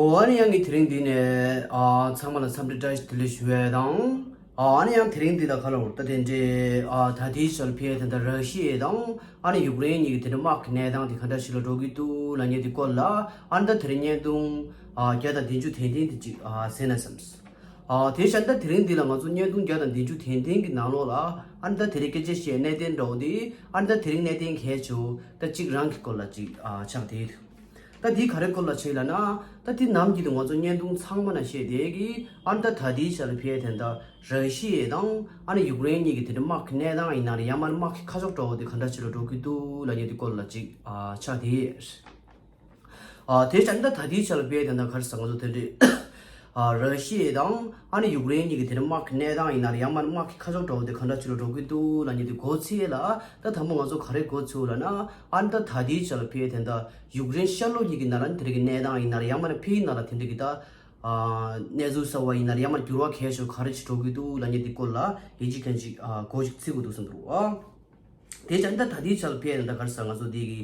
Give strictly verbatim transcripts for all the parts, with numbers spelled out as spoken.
ཨོ་ཨ་ནི་ཡང་ངས་དེ་རིང་འདི་ནས་ཨ་ཚང་མ་ལ་འཚམས་འདྲི་བཀྲ་ཤིས་བདེ་ལེགས་ཞུ་ཡས་དང་། ཨ་ནི་ཡང་དེ་རིང་འདི་ལ་ག་ལ་བར་ད་དེ་འདྲའི་ཨ་ད་ལྟའི་ཆར་ཕེ་དེ་འདྲ་ར་ཤི་ཡ་དང་ཨ་ནི་ཡུཀ་རེན་གཉིས་ཀྱི་དེ་འདྲ་དམག་གི་གནས་སྟངས་དེ་ག་འདྲ་ཞིག་ལ་འགྲོ་གི་འདུག་ལབ་མཁན་དེ་སྐོར་ལ་ཨ་ནི་ད་དེ་རིང་བརྙན་ཐུང་ཨ་བརྒྱ་དང་བདུན་ཅུ་དོན་ལྡན་དེ་ཅིག་ཨ་གསན་ན་བསམས། ཨ་དེ་བཞིན་ད་དེ་རིང་འདི་ལ་ང་ཚོ་བརྙན་ཐུང་བརྒྱ་དང་བདུན་ཅུ་དོན་ལྡན་གྱི་ནང་ལོགས་ལ་ཨ་ནི་ད་དེ་རིང་སྐད་ཆ་བཤད་གནད་དོན་འདྲ་བོ་དེ་ཨ་ནི་ད་དེ་རིང་གནད་དོན་གལ་ཆེ་བོ་ད་གཅིག་རང་གི་སྐོར་ལ་ཅིག་ཨ་ཆགས་བསྡད་འདུག་ད་འདི་ག་རེ་སྐོར་ལ་བྱས་ལབ་ན། ད་འདི་ནམ་རྒྱུན་དུ་ང་ཚོ་བརྙན་ཐུང་ཚང་མ་ན་བཤད་བསྡད་ཀྱི་ཨ་ནི་ད་ད་ལྟའི་ཆར་ཕེ་དེ་འདྲ་ར་ཤི་ཡ་དང་ཨ་ནི་ཡུཀ་རེན་གཉིས་ཀྱི་དེ་འདྲ་དམག་གི་གནས་སྟངས་ཡིན་ན་རེད། ཡང་མ་ནི་དམག་གི་ཁ་ཕྱོགས་འདྲ་བོ་དེ་ག་འདྲ་ཞིག་ལ་འགྲོ་གི་འདུག་ལབ་མཁན་དེ་སྐོར་ལ་ཅིག་ཨ་ཆགས་བསྡད་ཡོད། ཨ་དེ་བཞིན་ད་ད་ལྟའི་ཆར་ཕེ་དེ་འདྲ་ག་རེ་ཟེར་ང་ཚོ་དེ་འདྲའི་ཨ་ར་ཤི་ཡ་དང་ཨ་ནི་ཡུཀ་རེན་གཉིས་ཀྱི་དེ་འདྲ་དམག་གི་གནས་སྟངས་ཡིན་ན་རེད། ཡང་མ་ནི་དམག་གི་ཁ་ཕྱོགས་འདྲ་བོ་དེ་ག་འདྲ་ཞིག་ལ་འགྲོ་གི་འདུག་ལབ་མཁན་དེ་གོ་ཚེ་ལ་ད་དང་པོ་ང་ཚོ་ག་རེ་གོ་ཚུལ་ལབ་ན། ཨ་ནི་ད་ད་ལྟའི་ཆར་ཕེ་དེ་འདྲ་ཡུཀ་རེན་ཤར་ལྷོ་གཉིས་ཀྱི་ནང་ལ་དེ་རིང་གི་གནས་སྟངས་ཡིན་ན་རེད། ཡང་མ་ནི་ཕེའི་ནང་ལ་དེ་འདྲ་གི་ད་ཨ་གནས་ཚུལ་གསར་བ་ཡིན་ན་རེད། ཡང་མ་ནི་འགྱུར་བ་གལ་ཆེ་ག་རེ་ཞིག་འགྲོ་གི་འདུག་ལབ་མཁན་དེ་སྐོར་ལ་ཡིན་གཅིག་མིན་གཅིག་ཨ་གོ་ཞིག་ཚིག་གི་འདུག་བསམ་འདུག་ཨ། དེ་བྱས་ད་ད་ལྟའི་ཆར་ཕེ་ནང་ད་ག་རེ་ཟེར་ང་ཚོ་འདི་གི་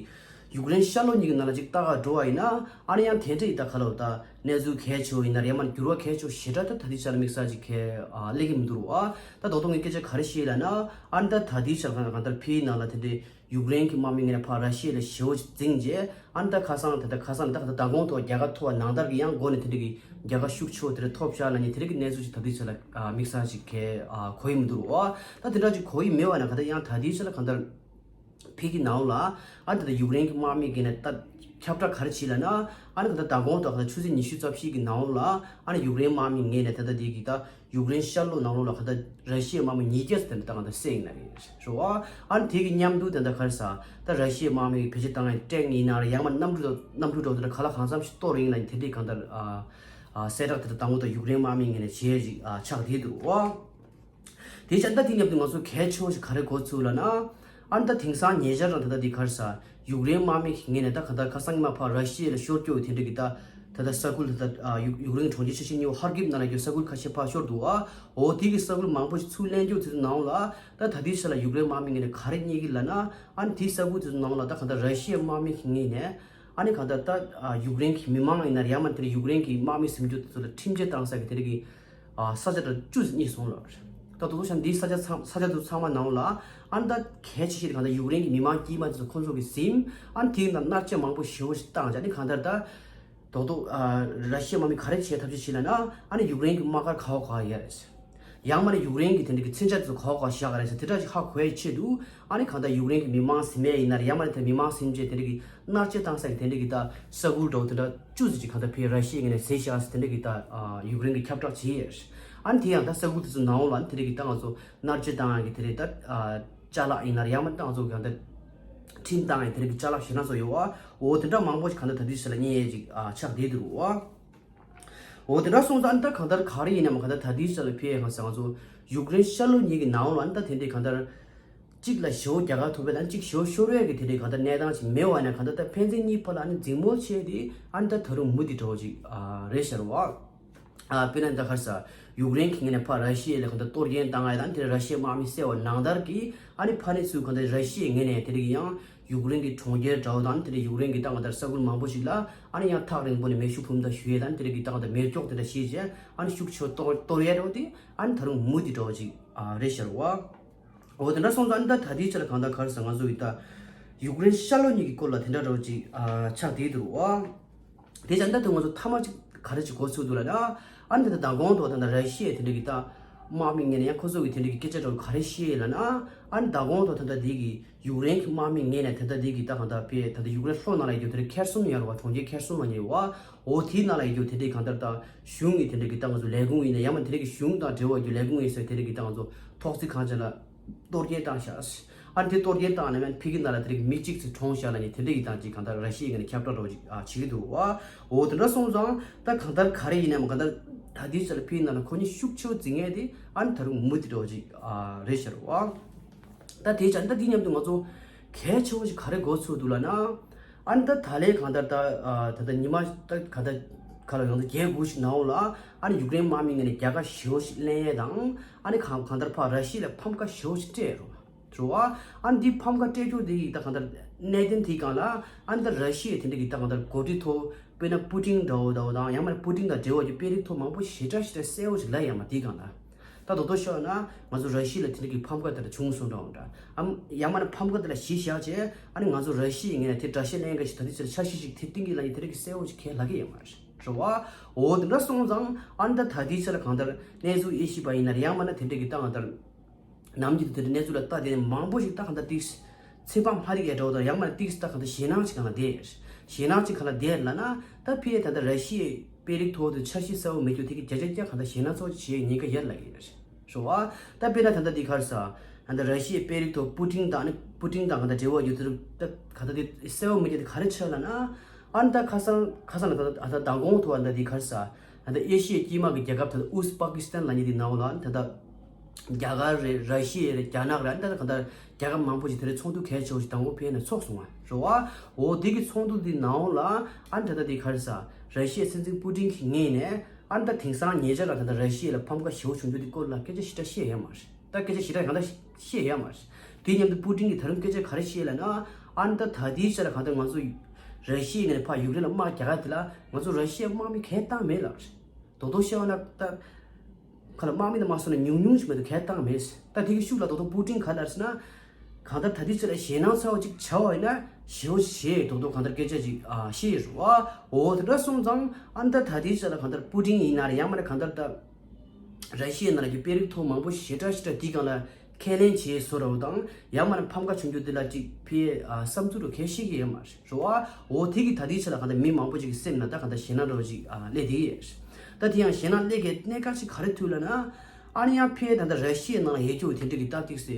ཡུཀ་རེན་ཤར་ལྷོ་གཉིས་ཀྱི་ནང་ལ་ཅིག་ལྟ་ག་འགྲོ་བ་ཡིན་ན་ཨ་ནི་ཡང་དེ་འདྲ་ཡི་ད་ག་ལ་ད་གནས་ཚུལ་གལ་ཆེ་བོ་ཡིན་ན་རེད། ཡང་མ་ནི་འགྱུར་བ་གལ་ཆེ་བོ་ཞེ་དྲག་ད་ད་ལྟའི་ཆར་དམིགས་བསལ་ཅིག་གལ་ཨ་སླེབས་ཀྱི་མི་འདུག་རུ་ཨ། ད་རྡོག་རྡོག་ངས་སྐད་ཆ་ག་རེ་བཤད་ལབ་ན་ཨ་ནི་ད་ད་ལྟའི་ཆར་གང་ལྟར་ཕེའི་ནང་ལ་དེ་འདྲའི་ཡུཀ་རེན་གྱི་དམག་མི་ངོས་ནས་ཕར་ར་ཤི་ཡ་ལ་ཞེ་བོ་ཅིག་འཛིང་རྗེས་ཨ་ནི་ད་ཁ་སང་ད་ལྟ་ཁ་སང་ད་ད་མདང་དགོང་ཐོག་རྒྱལ་ཁ་ཐོབ་པ་ནང་ལྟར་གྱི་ཡང་འགོ་ནས་དེ་འདྲ་གི་རྒྱལ་ཁ་ཤུགས་ཆེ་བོ་དེ་འདྲ་ཐོབ་ཤག་ལབ་མཁན་དེ་འདྲ་གི་གནས་ཚུལ་ཅིག་ད་ལྟའི་ཆར་ལ་ཨ་དམིགས་བསལ་ཅིག་གལ་ཨ་གོ་ཡི་མི་འདུག་རུ་ཨ། ད་དེ་འདྲ་ཅིག་གོ་ཡི་མེད་པ་ན་ག་ད་ཡང་ད་ལྟའི་ཆར་ལ་གང་ལྟར་ཕེ་གི་ནང་ལ་ཨ་ད་ད་ཡུཀ་རེན་གྱི་དམག་མི་གི་ནས་ད་ཁྱབ་བསྒྲགས་ག་རེ་བྱས་ལབ་ན་ཨ་ནི་ད་ད་མདང་དགོང་ཐོག་ད་ཆུ་ཚོད་ཉི་ཤུ་རྩ་བཞི་གི་ནང་ལ་ཨ་ནི་ཡུཀ་རེན་དམག་མི་ངོས་ནས་ད་ད་དེ་གི་ད་ཡུཀ་རེན་ཤར་ལྷོ་ནང་ལོགས་ལ་གང་ལྟར་ར་ཤི་ཡའི་དམག་མི་ཉིས་བརྒྱ་ཙམ་དེ་འདྲ་ད་གང་ལྟར་བསད་ཡིན་ན་རེད་རོ། ཨ་ནི་དེ་གི་མཉམ་དུ་དེ་འདྲ་ག་རེ་ཟ་ད་ར་ཤི་ཡའི་དམག་མི་གི་བེད་སྤྱོད་བཏང་ཡའི་ཊེང་ཡིན་ན་རེད། ཡང་མ་གནམ་གྲུ་གནམ་གྲུ་འདྲ་བོ་དེ་འདྲ་ག་ལ་གང་འཚམ་ཞིག་གཏོར་ཡིན་ན་དེ་འདྲའི་གང་ལྟར་ཨ་ཨ་གསལ་བསྒྲགས་དེ་འདྲ་དང་པོ་ད་ཡུཀ་རེན་དམག་མི་ངོས་ནས་བྱས་ཅིག་ཨ་ཆགས་བསྡད་འདུག་རོ། དེ་བྱས་ད་དེ་མཉམ་དུ་ང་ཚོ་གལ་ཆེ་བོ་ཞིག་ག་རེ་གོ་ཚུལ་ལབ་ན། ཨ་ནི་ད་དེང་སང་ཉེ་ཆར་རང་ད་ལྟ་དེ་ག་རེ་ཟ་ཡུཀ་རེན་དམག་མི་གི་ངོས་ནས་ད་ག་ད་ཁ་སང་ཉི་མ་ཕར་ར་ཤི་ཡ་ལ་ཤོར་སྐྱོ་བའི་དེ་འདྲ་གི་ད་ད་ད་ས་ཁུལ་ད་ད་ཨ་ཡུཀ་ཡུཀ་རེན་གྲོང་ཁྱེར་ཆེ་ཤོས་གཉིས་པོ་ཧར་ཀིབ་ནང་ལ་གྱུར་ས་ཁུལ་ཁ་ཤས་ཕར་ཤོར་འདུག་ཨ། འོ་དེ་གི་ས་ཁུལ་མང་པོ་ཞིག་ཚུར་ལེན་སྐྱོ་དེ་ཚོ་ནང་ལ་ད་ད་ལྟའི་ཆ་ལ་ཡུཀ་རེན་དམག་མི་ངོས་ནས་ག་རེ་རྙེད་ཀྱི་ལབ་ན། ཨ་ནི་དེ་ས་ཁུལ་དེ་ཚོ་ནང་ལ་ད་ག་ད་ར་ཤི་ཡའི་དམག་མི་གི་ངོས་ནས་ཨ་ནི་ག་ད་ད་ཨ་ཡུཀ་རེན་གི་མི་མང་ཡིན་ན་རེད། ཡང་མ་དེ་འདྲ་ཡུཀ་རེན་གི་དམག་མི་ཟིན་སྐྱོ་དེ་ཚོ་ལ་ཁྲིམས་ཆད་བཏང་ས་གི་དེ་འདྲ་གི་ཨ་ས་ཆ་དང་བཅུ་ཙམ་རྙེད་སོང་ལ། ད་དོ་དོ་ཤང་འདིའི་ས་ཆ་ཚང་ས་ཆ་དུ་ཚང་མ་ནང་ལ་ཨ་ནི་ད་གལ་ཆེ་ཤོས་དེ་གང་ལྟར་ཡུཀ་རེན་གྱི་མི་མང་དཀྱུས་མ་དེ་ཚོ་ཁོང་ཚོ་གི་ཟིན། ཨ་ནི་དེའི་ནང་མནར་གཅོད་མང་པོ་ཞེ་པོ་ཞིག་བཏང་བྱས་ཨ་ནི་གང་ལྟར་ད་དོ་དོ་ཨ་ར་ཤི་ཡ་དམག་མི་ག་རེ་བྱས་ཐབས་ཤེས་བྱས་ལབ་ན་ཨ་ནི་ཡུཀ་རེན་གྱི་དམག་སྒར་ག་བ་ག་ཡ་རེད། ཡང་མ་ནི་ཡུཀ་རེན་གྱི་དེ་འདྲ་གི་མཚོན་ཆ་དེ་ཚོ་ག་བ་ག་བ་བཞག་ག་རེད་ཟེར་དེ་འདྲ་ཞིག་ཧ་གོ་ཡའི་ཆེད་དུ་ཨ་ནི་གང་ལྟར་ཡུཀ་རེན་གྱི་མི་མང་ཟིན་མེད་ཡིན་ན་རེད། ཡང་མ་ནི་དེ་མི་མང་ཟིན་བྱས་དེ་འདྲ་གི་མནར་གཅོད་བཏང་ས་གི་དེ་འདྲ་གི་ད་ས་ཁུལ་འདྲ་བོ་དེ་འདྲ་བཅུ་ཙམ་ཅིག་གང་ལྟར་ཕའི་ར་ཤི་ཡའི་ངོས་ནས་ཟིན་བཞག་ཟེར་དེ་འདྲ་གི་ད་ཨ་ཡུཀ་རེན་གྱིས་ཁྱབ་བསྒྲགས་བྱས་ཡོད། ཨ་ནི་དེ་ཡང་ད་ས་ཁུལ་དེ་ཚོ་ནང་ལོགས་ལ་ཨ་ནི་དེ་འདྲ་གི་ད་ང་ཚོ་མནར་གཅོད་བཏང་ཡག་གི་དེ་འདྲ་ད་ཨ་ཅ་ལག་ཡིན་ན་རེད། ཡང་མ་ད་ང་ཚོ་གང་ལྟར་ཁྲིམས་བཏང་ཡག་དེ་འདྲ་གི་ཅ་ལག་ཞེ་དྲག་ཚོ་ཡོད་ཨ། འོ་དེ་འདྲ་མང་པོ་ཞིག་གང་ལྟར་ད་ལྟའི་ཆ་ལ་རྙེད་ཡས་ཅིག་ཨ་ཆགས་བསྡད་འདུག་ཨ། འོ་དེ་འདྲ་སོང་ཙང་ཨ་ནི་ད་གང་ལྟར་ག་རེ་ཡིན་ནའང་གང་ལྟར་ད་ལྟའི་ཆ་ལ་ཕེ་ཡ་གང་ཟེར་ང་ཚོ་ཡུཀ་རེན་ཤར་ལྷོ་གཉིས་ཀྱི་ནང་ལ་ཨ་ནི་ད་དེ་འདྲའི་གང་ལྟར་གཅིག་ལ་ཞེ་པོ་རྒྱལ་ཁ་ཐོབ་པའི་ཨ་ནི་གཅིག་ཞེ་པོ་ཤོར་བའི་གི་དེ་འདྲའི་གང་ལྟར་གནས་སྟངས་ཅིག་མེད་པ་ཡིན་ན་གང་ལྟར་ད་ཕན་ཚུན་གཉིས་བར་ལ་ཨ་ནི་འཛིང་མོ་བྱས་ཏེ་ཨ་ནི་ད་ད་རུང་མུ་མཐུད་འགྲོ་བ་ཅིག་ཨ་རེད་ཤག་རེད་བ། ཨ་དཔེར་ན་ད་ག་རེ་ཟ་ཡུཀ་རེན་གྱི་ངོས་ནས་ཕར་ར་ཤི་ཡ་ལ་གང་ལྟར་གཏོར་སྐྱོན་བཏང་ཡ་དང་དེ་ར་ཤི་ཡའི་དམག་མི་བསད་པ་ནང་ལྟར་གྱི་ཨ་ནི་ཕ་ནི་ཚུར་གང་ལྟར་ར་ཤི་ཡའི་ངོས་ནས་དེ་འདྲ་གི་ཡང་ཡུཀ་རེན་གྱི་གྲོང་ཁྱེར་འདྲ་བོ་དང་དེ་འདྲ་ཡུཀ་རེན་གྱི་ད་གང་ལྟར་ས་ཁུལ་མང་པོ་ཞིག་ལ་ཨ་ནི་ཡང་ཐག་རིང་པོ་ནས་མེ་ཤུགས་འཕུར་མདའ་གཞུ་ཡས་དང་དེ་འདྲ་གི་ད་གང་ལྟར་མེ་སྒྱོགས་དེ་འདྲ་བཞེས་བྱས་ཨ་ནི་ཤུགས་ཆེ་གཏོར་གཏོར་ཡས་འདྲ་བོ་དེ་ཨ་ནི་ད་རུང་མུ་མཐུད་འགྲོ་བ་ཅིག་ཨ་རེད་ཤག་རེད་བ། འོ་དེ་འདྲ་སོང་ཙང་ཨ་ནི་ད་ད་ལྟའི་ཆ་ལ་གང་ལྟར་ག་རེ་ཟ་ང་ཚོ་ཡི་ད་ཡུཀ་རེན་ཤར་ལྷོ་གཉིས་ཀྱི་སྐོར་ལ་དེ་འདྲ་འདྲ་བོ་ཅིག་ཨ་ཆགས་བསྡད་འདུག་རེད་བ། དེ་བྱས་ན་ད་དུང་ང་ཚོ་མཐའ་མ་ཅིག་ག་རེ་ཅིག་གོ་ཚུལ་འདུག་ལབ་ན། ཨ་ནི་ད་ལྟ་མདང་དགོང་ཐོག་ད་ལྟ་ར་ཤི་ཡའི་དེ་འདྲ་གི་ད་དམག་མི་ངོས་ནས་ཡང་ཁོ་ཚོ་གི་དེ་འདྲ་གི་སྐད་ཆ་འདྲ་བོ་ག་རེ་བཤད་ལབ་ན། ཨ་ནི་མདང་དགོང་ཐོག་ད་ལྟ་འདི་གི་ཡུཀ་རེན་གྱི་དམག་མི་ངོས་ནས་ད་ལྟ་འདི་གི་ད་གང་ལྟར་དཔེ་ད་ལྟ་ཡུཀ་རེན་ལྷོ་ནང་ལ་ཡོད་དེ་ཁེར་སོང་ཡོད་རེད་བ། གྲོང་ཁྱེར་ཁེར་སོང་ལ་ཉེ་བ། འོ་དེའི་ནང་ལ་ཡོད་དེ་འདྲ་གང་ལྟར་ད་གཞུང་གི་དེ་འདྲ་གི་ད་ང་ཚོ་ལས་ཁུངས་ཡིན་ན་ཡང་མ་དེ་འདྲ་གི་གཞུང་དང་འབྲེལ་བ་ཡོད་ལས་ཁུངས་ཡིན་ཟེར་དེ་འདྲ་གི་ད་ང་ཚོ་ཐོག་བརྩེགས་ཁང་ཆེན་ལ་གཏོར་སྐྱོན་བཏང་ཤག་ཨ་ནི་དེ་གཏོར་སྐྱོན་བཏང་ནས་མན་ཕི་གི་ནང་ལ་དེ་རིགས་མི་གཅིག་ཚེ་གྲོངས་ཤག་ལབ་ནས་དེ་འདྲ་ཡི་དང་ཅིག་གང་ལྟར་ར་ཤི་ཡའི་ངོས་ནས་ཁྱབ་བསྒྲགས་འདྲ་བོ་ཅིག་ཨ་བྱེད་ཀྱི་འདུག་བ། འོ་དེ་འདྲ་སོང་ཙང་ད་གང་ལྟར་ག་རེ་ཡིན་ནའང་གང་ལྟར་ད་དེའི་ཆ་ལ་ཕི་གི་ནང་ལ་ཁོ་གཉིས་ཤུགས་ཆེ་བོ་འཛིང་ངེས་དེ་ཨ་ནི་ད་རུང་མུ་མཐུད་འདྲ་བོ་ཅིག་ཨ་རེད་ཤག་རེད་བ། ད་དེ་ཆ་ད་དེ་མཉམ་དུ་ང་ཚོ་གལ་ཆེ་བོ་ཞིག་ག་རེ་གོ་ཚུལ་འདུག་ལབ་ན། ཨ་ནི་ད་ད་ལན་གང་ལྟར་ད་ཨ་ད་ལྟ་ཉི་མ་ད་གང་ལྟར་ག་ལ་ཡོང་ད་བརྒྱད་དགུ་ཞིག་ནང་ལ་ཨ་ནི་ཡུཀ་རེན་དམག་མི་ངོས་ནས་རྒྱལ་ཁ་ཞེ་བོ་ཞིག་ལེན་ཡས་དང་ཨ་ནི་གང་གང་ལྟར་ཕར་ར་ཤི་ཡ་ལ་ཕམ་ཁ་ཞེ་བོ་ཞིག་སྤྲད་རོ། རོ་ཨ། ཨ་ནི་འདི་ཕམ་ཁ་སྤྲད་རྒྱུ་འདི་ད་གང་ལྟར་ གནད་དོན་དེའི་སྒང་ལ་ཨ་ནི་ད་ར་ཤི་ཡའི་དེ་འདྲ་གི་ད་གང་ལྟར་འགོ་ཁྲིད་ཐོག་དཔེར་ན་པུ་ཏིན་འདྲ་བོ་འདྲ་བོ་དང་ཡང་མིན་ན་པུ་ཏིན་དང་འབྲེལ་བ་ཡོད་པའི་དཔོན་རིགས་ཐོག་མང་པོ་ཞེ་དྲག་ཞེ་དྲག་གསལ་བོ་ཞིག་ལབ་ཡོད་མ་རེད་དེའི་སྒང་ལ། ད་དོ་དོ་ཤོད་ན་ང་ཚོ་ར་ཤི་ཡ་ལ་དེ་འདྲ་གི་ཕམ་ཁ་དེ་འདྲ་བྱུང་སོང་འདྲ་བོ་འདྲ། ཨམ་ཡང་མིན་ན་ཕམ་ཁ་དེ་ལ་གཞི་བཞག་བྱས་ཨ་ནི་ང་ཚོ་ར་ཤི་ཡའི་ངོས་ནས་དེ་དགྲ་ཤ་ལེན་མཁན་ཞིག་ད་ལྟའི་ཆར་འཆར་གཞི་ཞིག་དེ་བཏིང་གི་ལབ་ཡིན་དེ་འདྲ་གི་གསལ་བོ་ཞིག་གང་ཡང་ལབ་ཀྱི་ཡོད་མ་རེད། རེད་བ། འོ་དེ་འདྲ་སོང་ཙང་ཨ་ནི་ད་ད་ལྟའི་ཆར་ལ་གང་ལྟར་གནས་ཚུལ་དབྱེ་ཞིབ་པ་ཡིན་ན་རེད་ཡང་མིན་ན་དེ་འདྲ་གི་ད་གང་ལྟར་ནམ་རྒྱུན་དུ་དེ་འདྲའི་གནས་ཚུལ་ལ་ལྟ་དེ་ནས་མང་པོ་ཞིག་ད་གང་ལྟར་ཏིག་ཚེ་དཔག་མ་རིག་ཡ་འགྲོ་དང་ཡང་མིན་ན་ཏིག་ད་གང་ལྟར་ཞེད་སྣང་ཅིག་གང་ལ་བསྡད་ཞེད་སྣང་ཅིག་གང་ལ་བསྡད་ལབ་ན་ད་ཕི་ཡ་ད་ལྟ་ར་ཤི་ཡའི་དཔོན་རིགས་ཐོག་ཏུ་འཆར་གཞི་གསལ་བོ་མེད་རྒྱུ་དེ་གི་བརྒྱ་ཆ་བརྒྱ་གང་ལྟར་ཞེད་སྣང་ཚོགས་ཅིག་བྱེད་ཉེན་ཁ་ཡོད་ལབ་ཀྱི་ཡོད་རེད། རེད་བ། ད་དཔེར་ན་ད་ལྟ་འདི་ག་རེ་ཟ། ད་ལྟ་ར་ཤི་ཡའི་དཔོན་རིགས་ཐོག་པུ་ཏིན་དང་ནི་པུ་ཏིན་དང་ག་ད་འབྲེལ་བ་ཡོད་ཚུལ་ད་ག་ད་དེ་གསལ་བོ་མེད་ཀྱི་དེ་ག་རེ་ཆགས་ལབ་ན། ཨ་ནི་ད་ཁ་སང་ཁ་སང་ལ་ད་ད་ད་མདང་དགོང་ཐོག་ཨ་ནི་ད་འདི་ག་རེ་ཟ། ད་ལྟ་ཨེ་ཤི་ཡའི་དཀྱིལ་མ་གི་རྒྱལ་ཁབ་ད་ལྟ་ཨུ་ཛི་པ་ཀི་སི་ཐན་ལབ་མཁན་དེ་ནང་ལ་ཨ་ནི་ད་ལྟ་རྒྱ་གར་རེད་ར་ཤི་ཡ་རེད་རྒྱ་ནག་རེད་ཨ་ནི་ད་ད་ག་ད་རྒྱལ་ཁབ་མང་པོ་ཞིག་དེ་རིང་ཚོགས་འདུ་གལ་ཆེ་བོ་ཞིག་མདང་དགོང་ཕེབས་ནས་ཚོགས་སོང་བ་རེད་བ། འོ་དེ་གི་ཚོགས་འདུ་འདི་ནང་ལ་ཨ་ནི་ད་ལྟ་དེ་ག་རེ་ཟ། ར་ཤི་ཡའི་སྲིད་འཛིན་པུ་ཏིན་གྱི་ངོས་ནས། ཨ་ནི་ད་དེང་སང་ཉེ་ཆར་ལ་ད་ལྟ་ར་ཤི་ཡ་ལ་ཕམ་ཁ་ཞེ་པོ་བྱུང་རྒྱུ་དེ་སྐོར་ལ་སྐད་ཆ་ཞེ་དྲག་བཤད་ཡོད་མ་རེད། ད་སྐད་ཆ་ཞེ་དྲག་གང་ལྟར་བཤད་ཡོད་མ་རེད། དེ་མཉམ་དུ་པུ་ཏིན་གྱིས་ད་རུང་སྐད་ཆ་ག་རེ་བཤད་ལབ་ན། ཨ་ནི་ད་ད་ལྟའི་ཆར་ལ་གང་ལྟར་ང་ཚོ་ར་ཤི་ཡའི་ངོས་ནས་ཕར་ཡུཀ་རེན་ལ་དམག་རྒྱག་ག་དེ་ལ་ང་ཚོ་ར་ཤི་ཡའི་དམག་མི་གས་བཏང་མེད་ལབ་རེད། རྡོག་རྡོག་བཤད་པ་ན་ད། ཁ་ལ་དམག་མི་དང་དམག་སོགས་ནས་ཉུང་ཉུང་ཞིག་མེད་དུ་གས་བཏང་མེད། ད་དེ་གི་ཤུགས་ལ་རྡོག་རྡོག་པུ་ཏིན་ག་ལབ་ཟེར་ན། གང་ལྟར་ད་ལྟའི་ཆར་ལ་ཞེད་སྣང་ཚ་བོ་ཅིག་བྱ་བ་ཡིན་ན་ཞེ་པོ་ཞེ་རྡོག་རྡོག་གང་ལྟར་སྐད་ཆ་ཅིག་ཨ་བཤད་ཡོད་རེད་བ། འོ་དེ་འདྲ་སོང་ཙང་ཨ་ནི་ད་ད་ལྟའི་ཆར་ལ་གང་ལྟར་པུ་ཏིན་ཡིན་ན་རེད་ཡང་མིན་ན་གང་ལྟར་ད་ར་ཤི་ཡའི་ནང་ལ་གི་དཔོན་རིགས་ཐོག་མང་པོ་ཞེ་དྲག་ཞེ་དྲག་དེའི་སྒང་ལ་ཁས་ལེན་བྱས་བཟོ་འདྲ་བོ་དང་ཡང་མིན་ན་ཕམ་ཁ་བྱུང་རྒྱུ་དེ་ལ་ཅིག་ཕི་ཨ་བསམ་ཚུལ་རུ་གས་བཤད་ཀྱི་ཡོད་མ་རེད་བ། འོ་དེ་གི་ད་ལྟའི་ཆར་ལ་གང་ལྟར་མི་མང་པོ་ཅིག་གི་སེམས་ནང་ད་གང་ལྟར་ཞེད་སྣང་འདྲ་བོ་ཅིག་ཨ་སླེབས་བསྡད་ཡོད་རེད། ད་དེ་ཡང་ཞེད་སྣང་སླེབས་མཁན་གནད་འགག་ཅིག་ག་རེ་ཐུག་ལབ་ན། ཨ་ནི་ཡང་ཕ་གི་ད་ལྟ་ར་ཤི་ཡའི་ནང་ལ་ཡོད་རྒྱུ་དེ་འདྲ་གི་ཏག་ཏིག་སེ།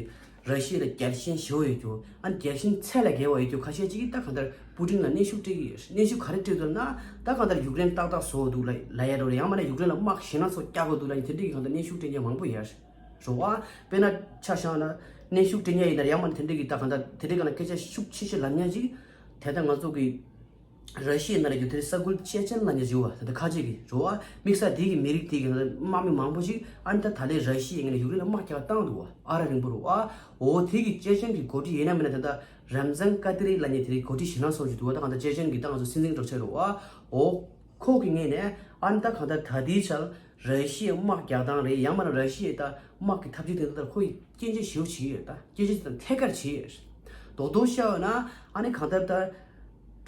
ར་ཤི་ཡ་ལ་རྒྱལ་ཞེན་ཞེ་པོ་ཡོད་རྒྱུ། ཨ་ནི་རྒྱལ་ཞེན་ཚད་ལས་བརྒལ་བ་ཡོད་རྒྱུ་ཁ་ཤས་ཅིག་གིས་ད་གང་ལྟར་པུ་ཏིན་ལ་གནོན་ཤུགས་སྤྲད་ཀྱི་ཡོད། གནོན་ཤུགས་ག་རེ་སྤྲད་འདུག་ན། ད་གང་ལྟར་ཡུཀ་རེན་ཏག་ཏག་བཟོ་འདུག་ལ་ལ་ཡ་རོ་ཡང་མིན་ན་ཡུཀ་རེན་ལ་དམག་ཞེད་སྣང་ཚ་བོ་རྒྱག་དགོས་འདུག་ལ་ནི་དེ་འདྲ་གི་གང་ལྟར་གནོན་ཤུགས་སྤྲད་མཁན་མང་པོ་ཡོད་རེད་བ། དཔེར་ན་ཆ་བཞག་ན་གནོན་ཤུགས་སྤྲད་མཁན་ཡིན་ན་ཡང་མིན་ན་དེ་འདྲ་གི་ད་གང་ལྟར་དེ་འདྲ་གང་ལ་སྐད་ཆ་ཤུགས་ཆེ་ཤོས་ལབ་མཁན་ཅིག་དེ་ལྟར་ང་ཚོ་གི་ར་ཤི་ཡའི་ནང་ལ་ཡོད་དེ་ས་ཁུལ་ཅེ་ཅན་ལབ་མཁན་ཅིག་ཡོད་པ་ད་ལྟ་ཁ་ཆེ་གི་རེད་བ། དམིགས་བསལ་དེ་གི་མི་རིགས་དེ་གི་དམག་མི་མང་པོ་ཞིག་ཨ་ནི་ད་ད་ལོའི་ར་ཤི་ཡའི་ངོས་ནས་ཡུཀ་རེན་ལ་དམག་རྒྱག་བཏང་འདུག་བ། ཨ་ར་རིང་པོ་རེད་བ། འོ་དེ་གི་ཅེ་ཅན་གི་འགོ་ཁྲིད་ཡིན་ན་མིན་ན་ད་ལྟ་རམ་ཛན་ཀ་ཏི་རི་ལབ་མཁན་དེ་རིགས་འགོ་ཁྲིད་ཞེད་སྣང་ཚ་བོ་ཞིག་འདུག་བ། ད་གང་ལྟར་ཅེ་ཅན་གི་ད་ང་ཚོ་སྲིད་འཛིན་འདྲ་ཆགས་རེད་བ། འོ་ཁོ་གི་ངོས་ནས་ཨ་ནི་ད་གང་ལྟར་ད་ལྟའི་ཆར་ར་ཤི་ཡའི་དམག་རྒྱག་སྟངས་རེད་ཡང་མིན་ན་ར་ཤི་ཡའི་ད་དམག་གི་ཐབས་ཇུས་དེ་ལྟར་ཁོ་ཡི་སྐྱོན་བརྗོད་ཞེ་པོ་བྱེད་ཀྱི་ཡོད། ད་སྐྱོན་བརྗོད་དང་ཐད་ཀར་བྱེད་ཀྱི་ཡོད། རྡོག་རྡོག་བཤད་པ་ན་ཨ་ནི་གང་ལྟར་ད་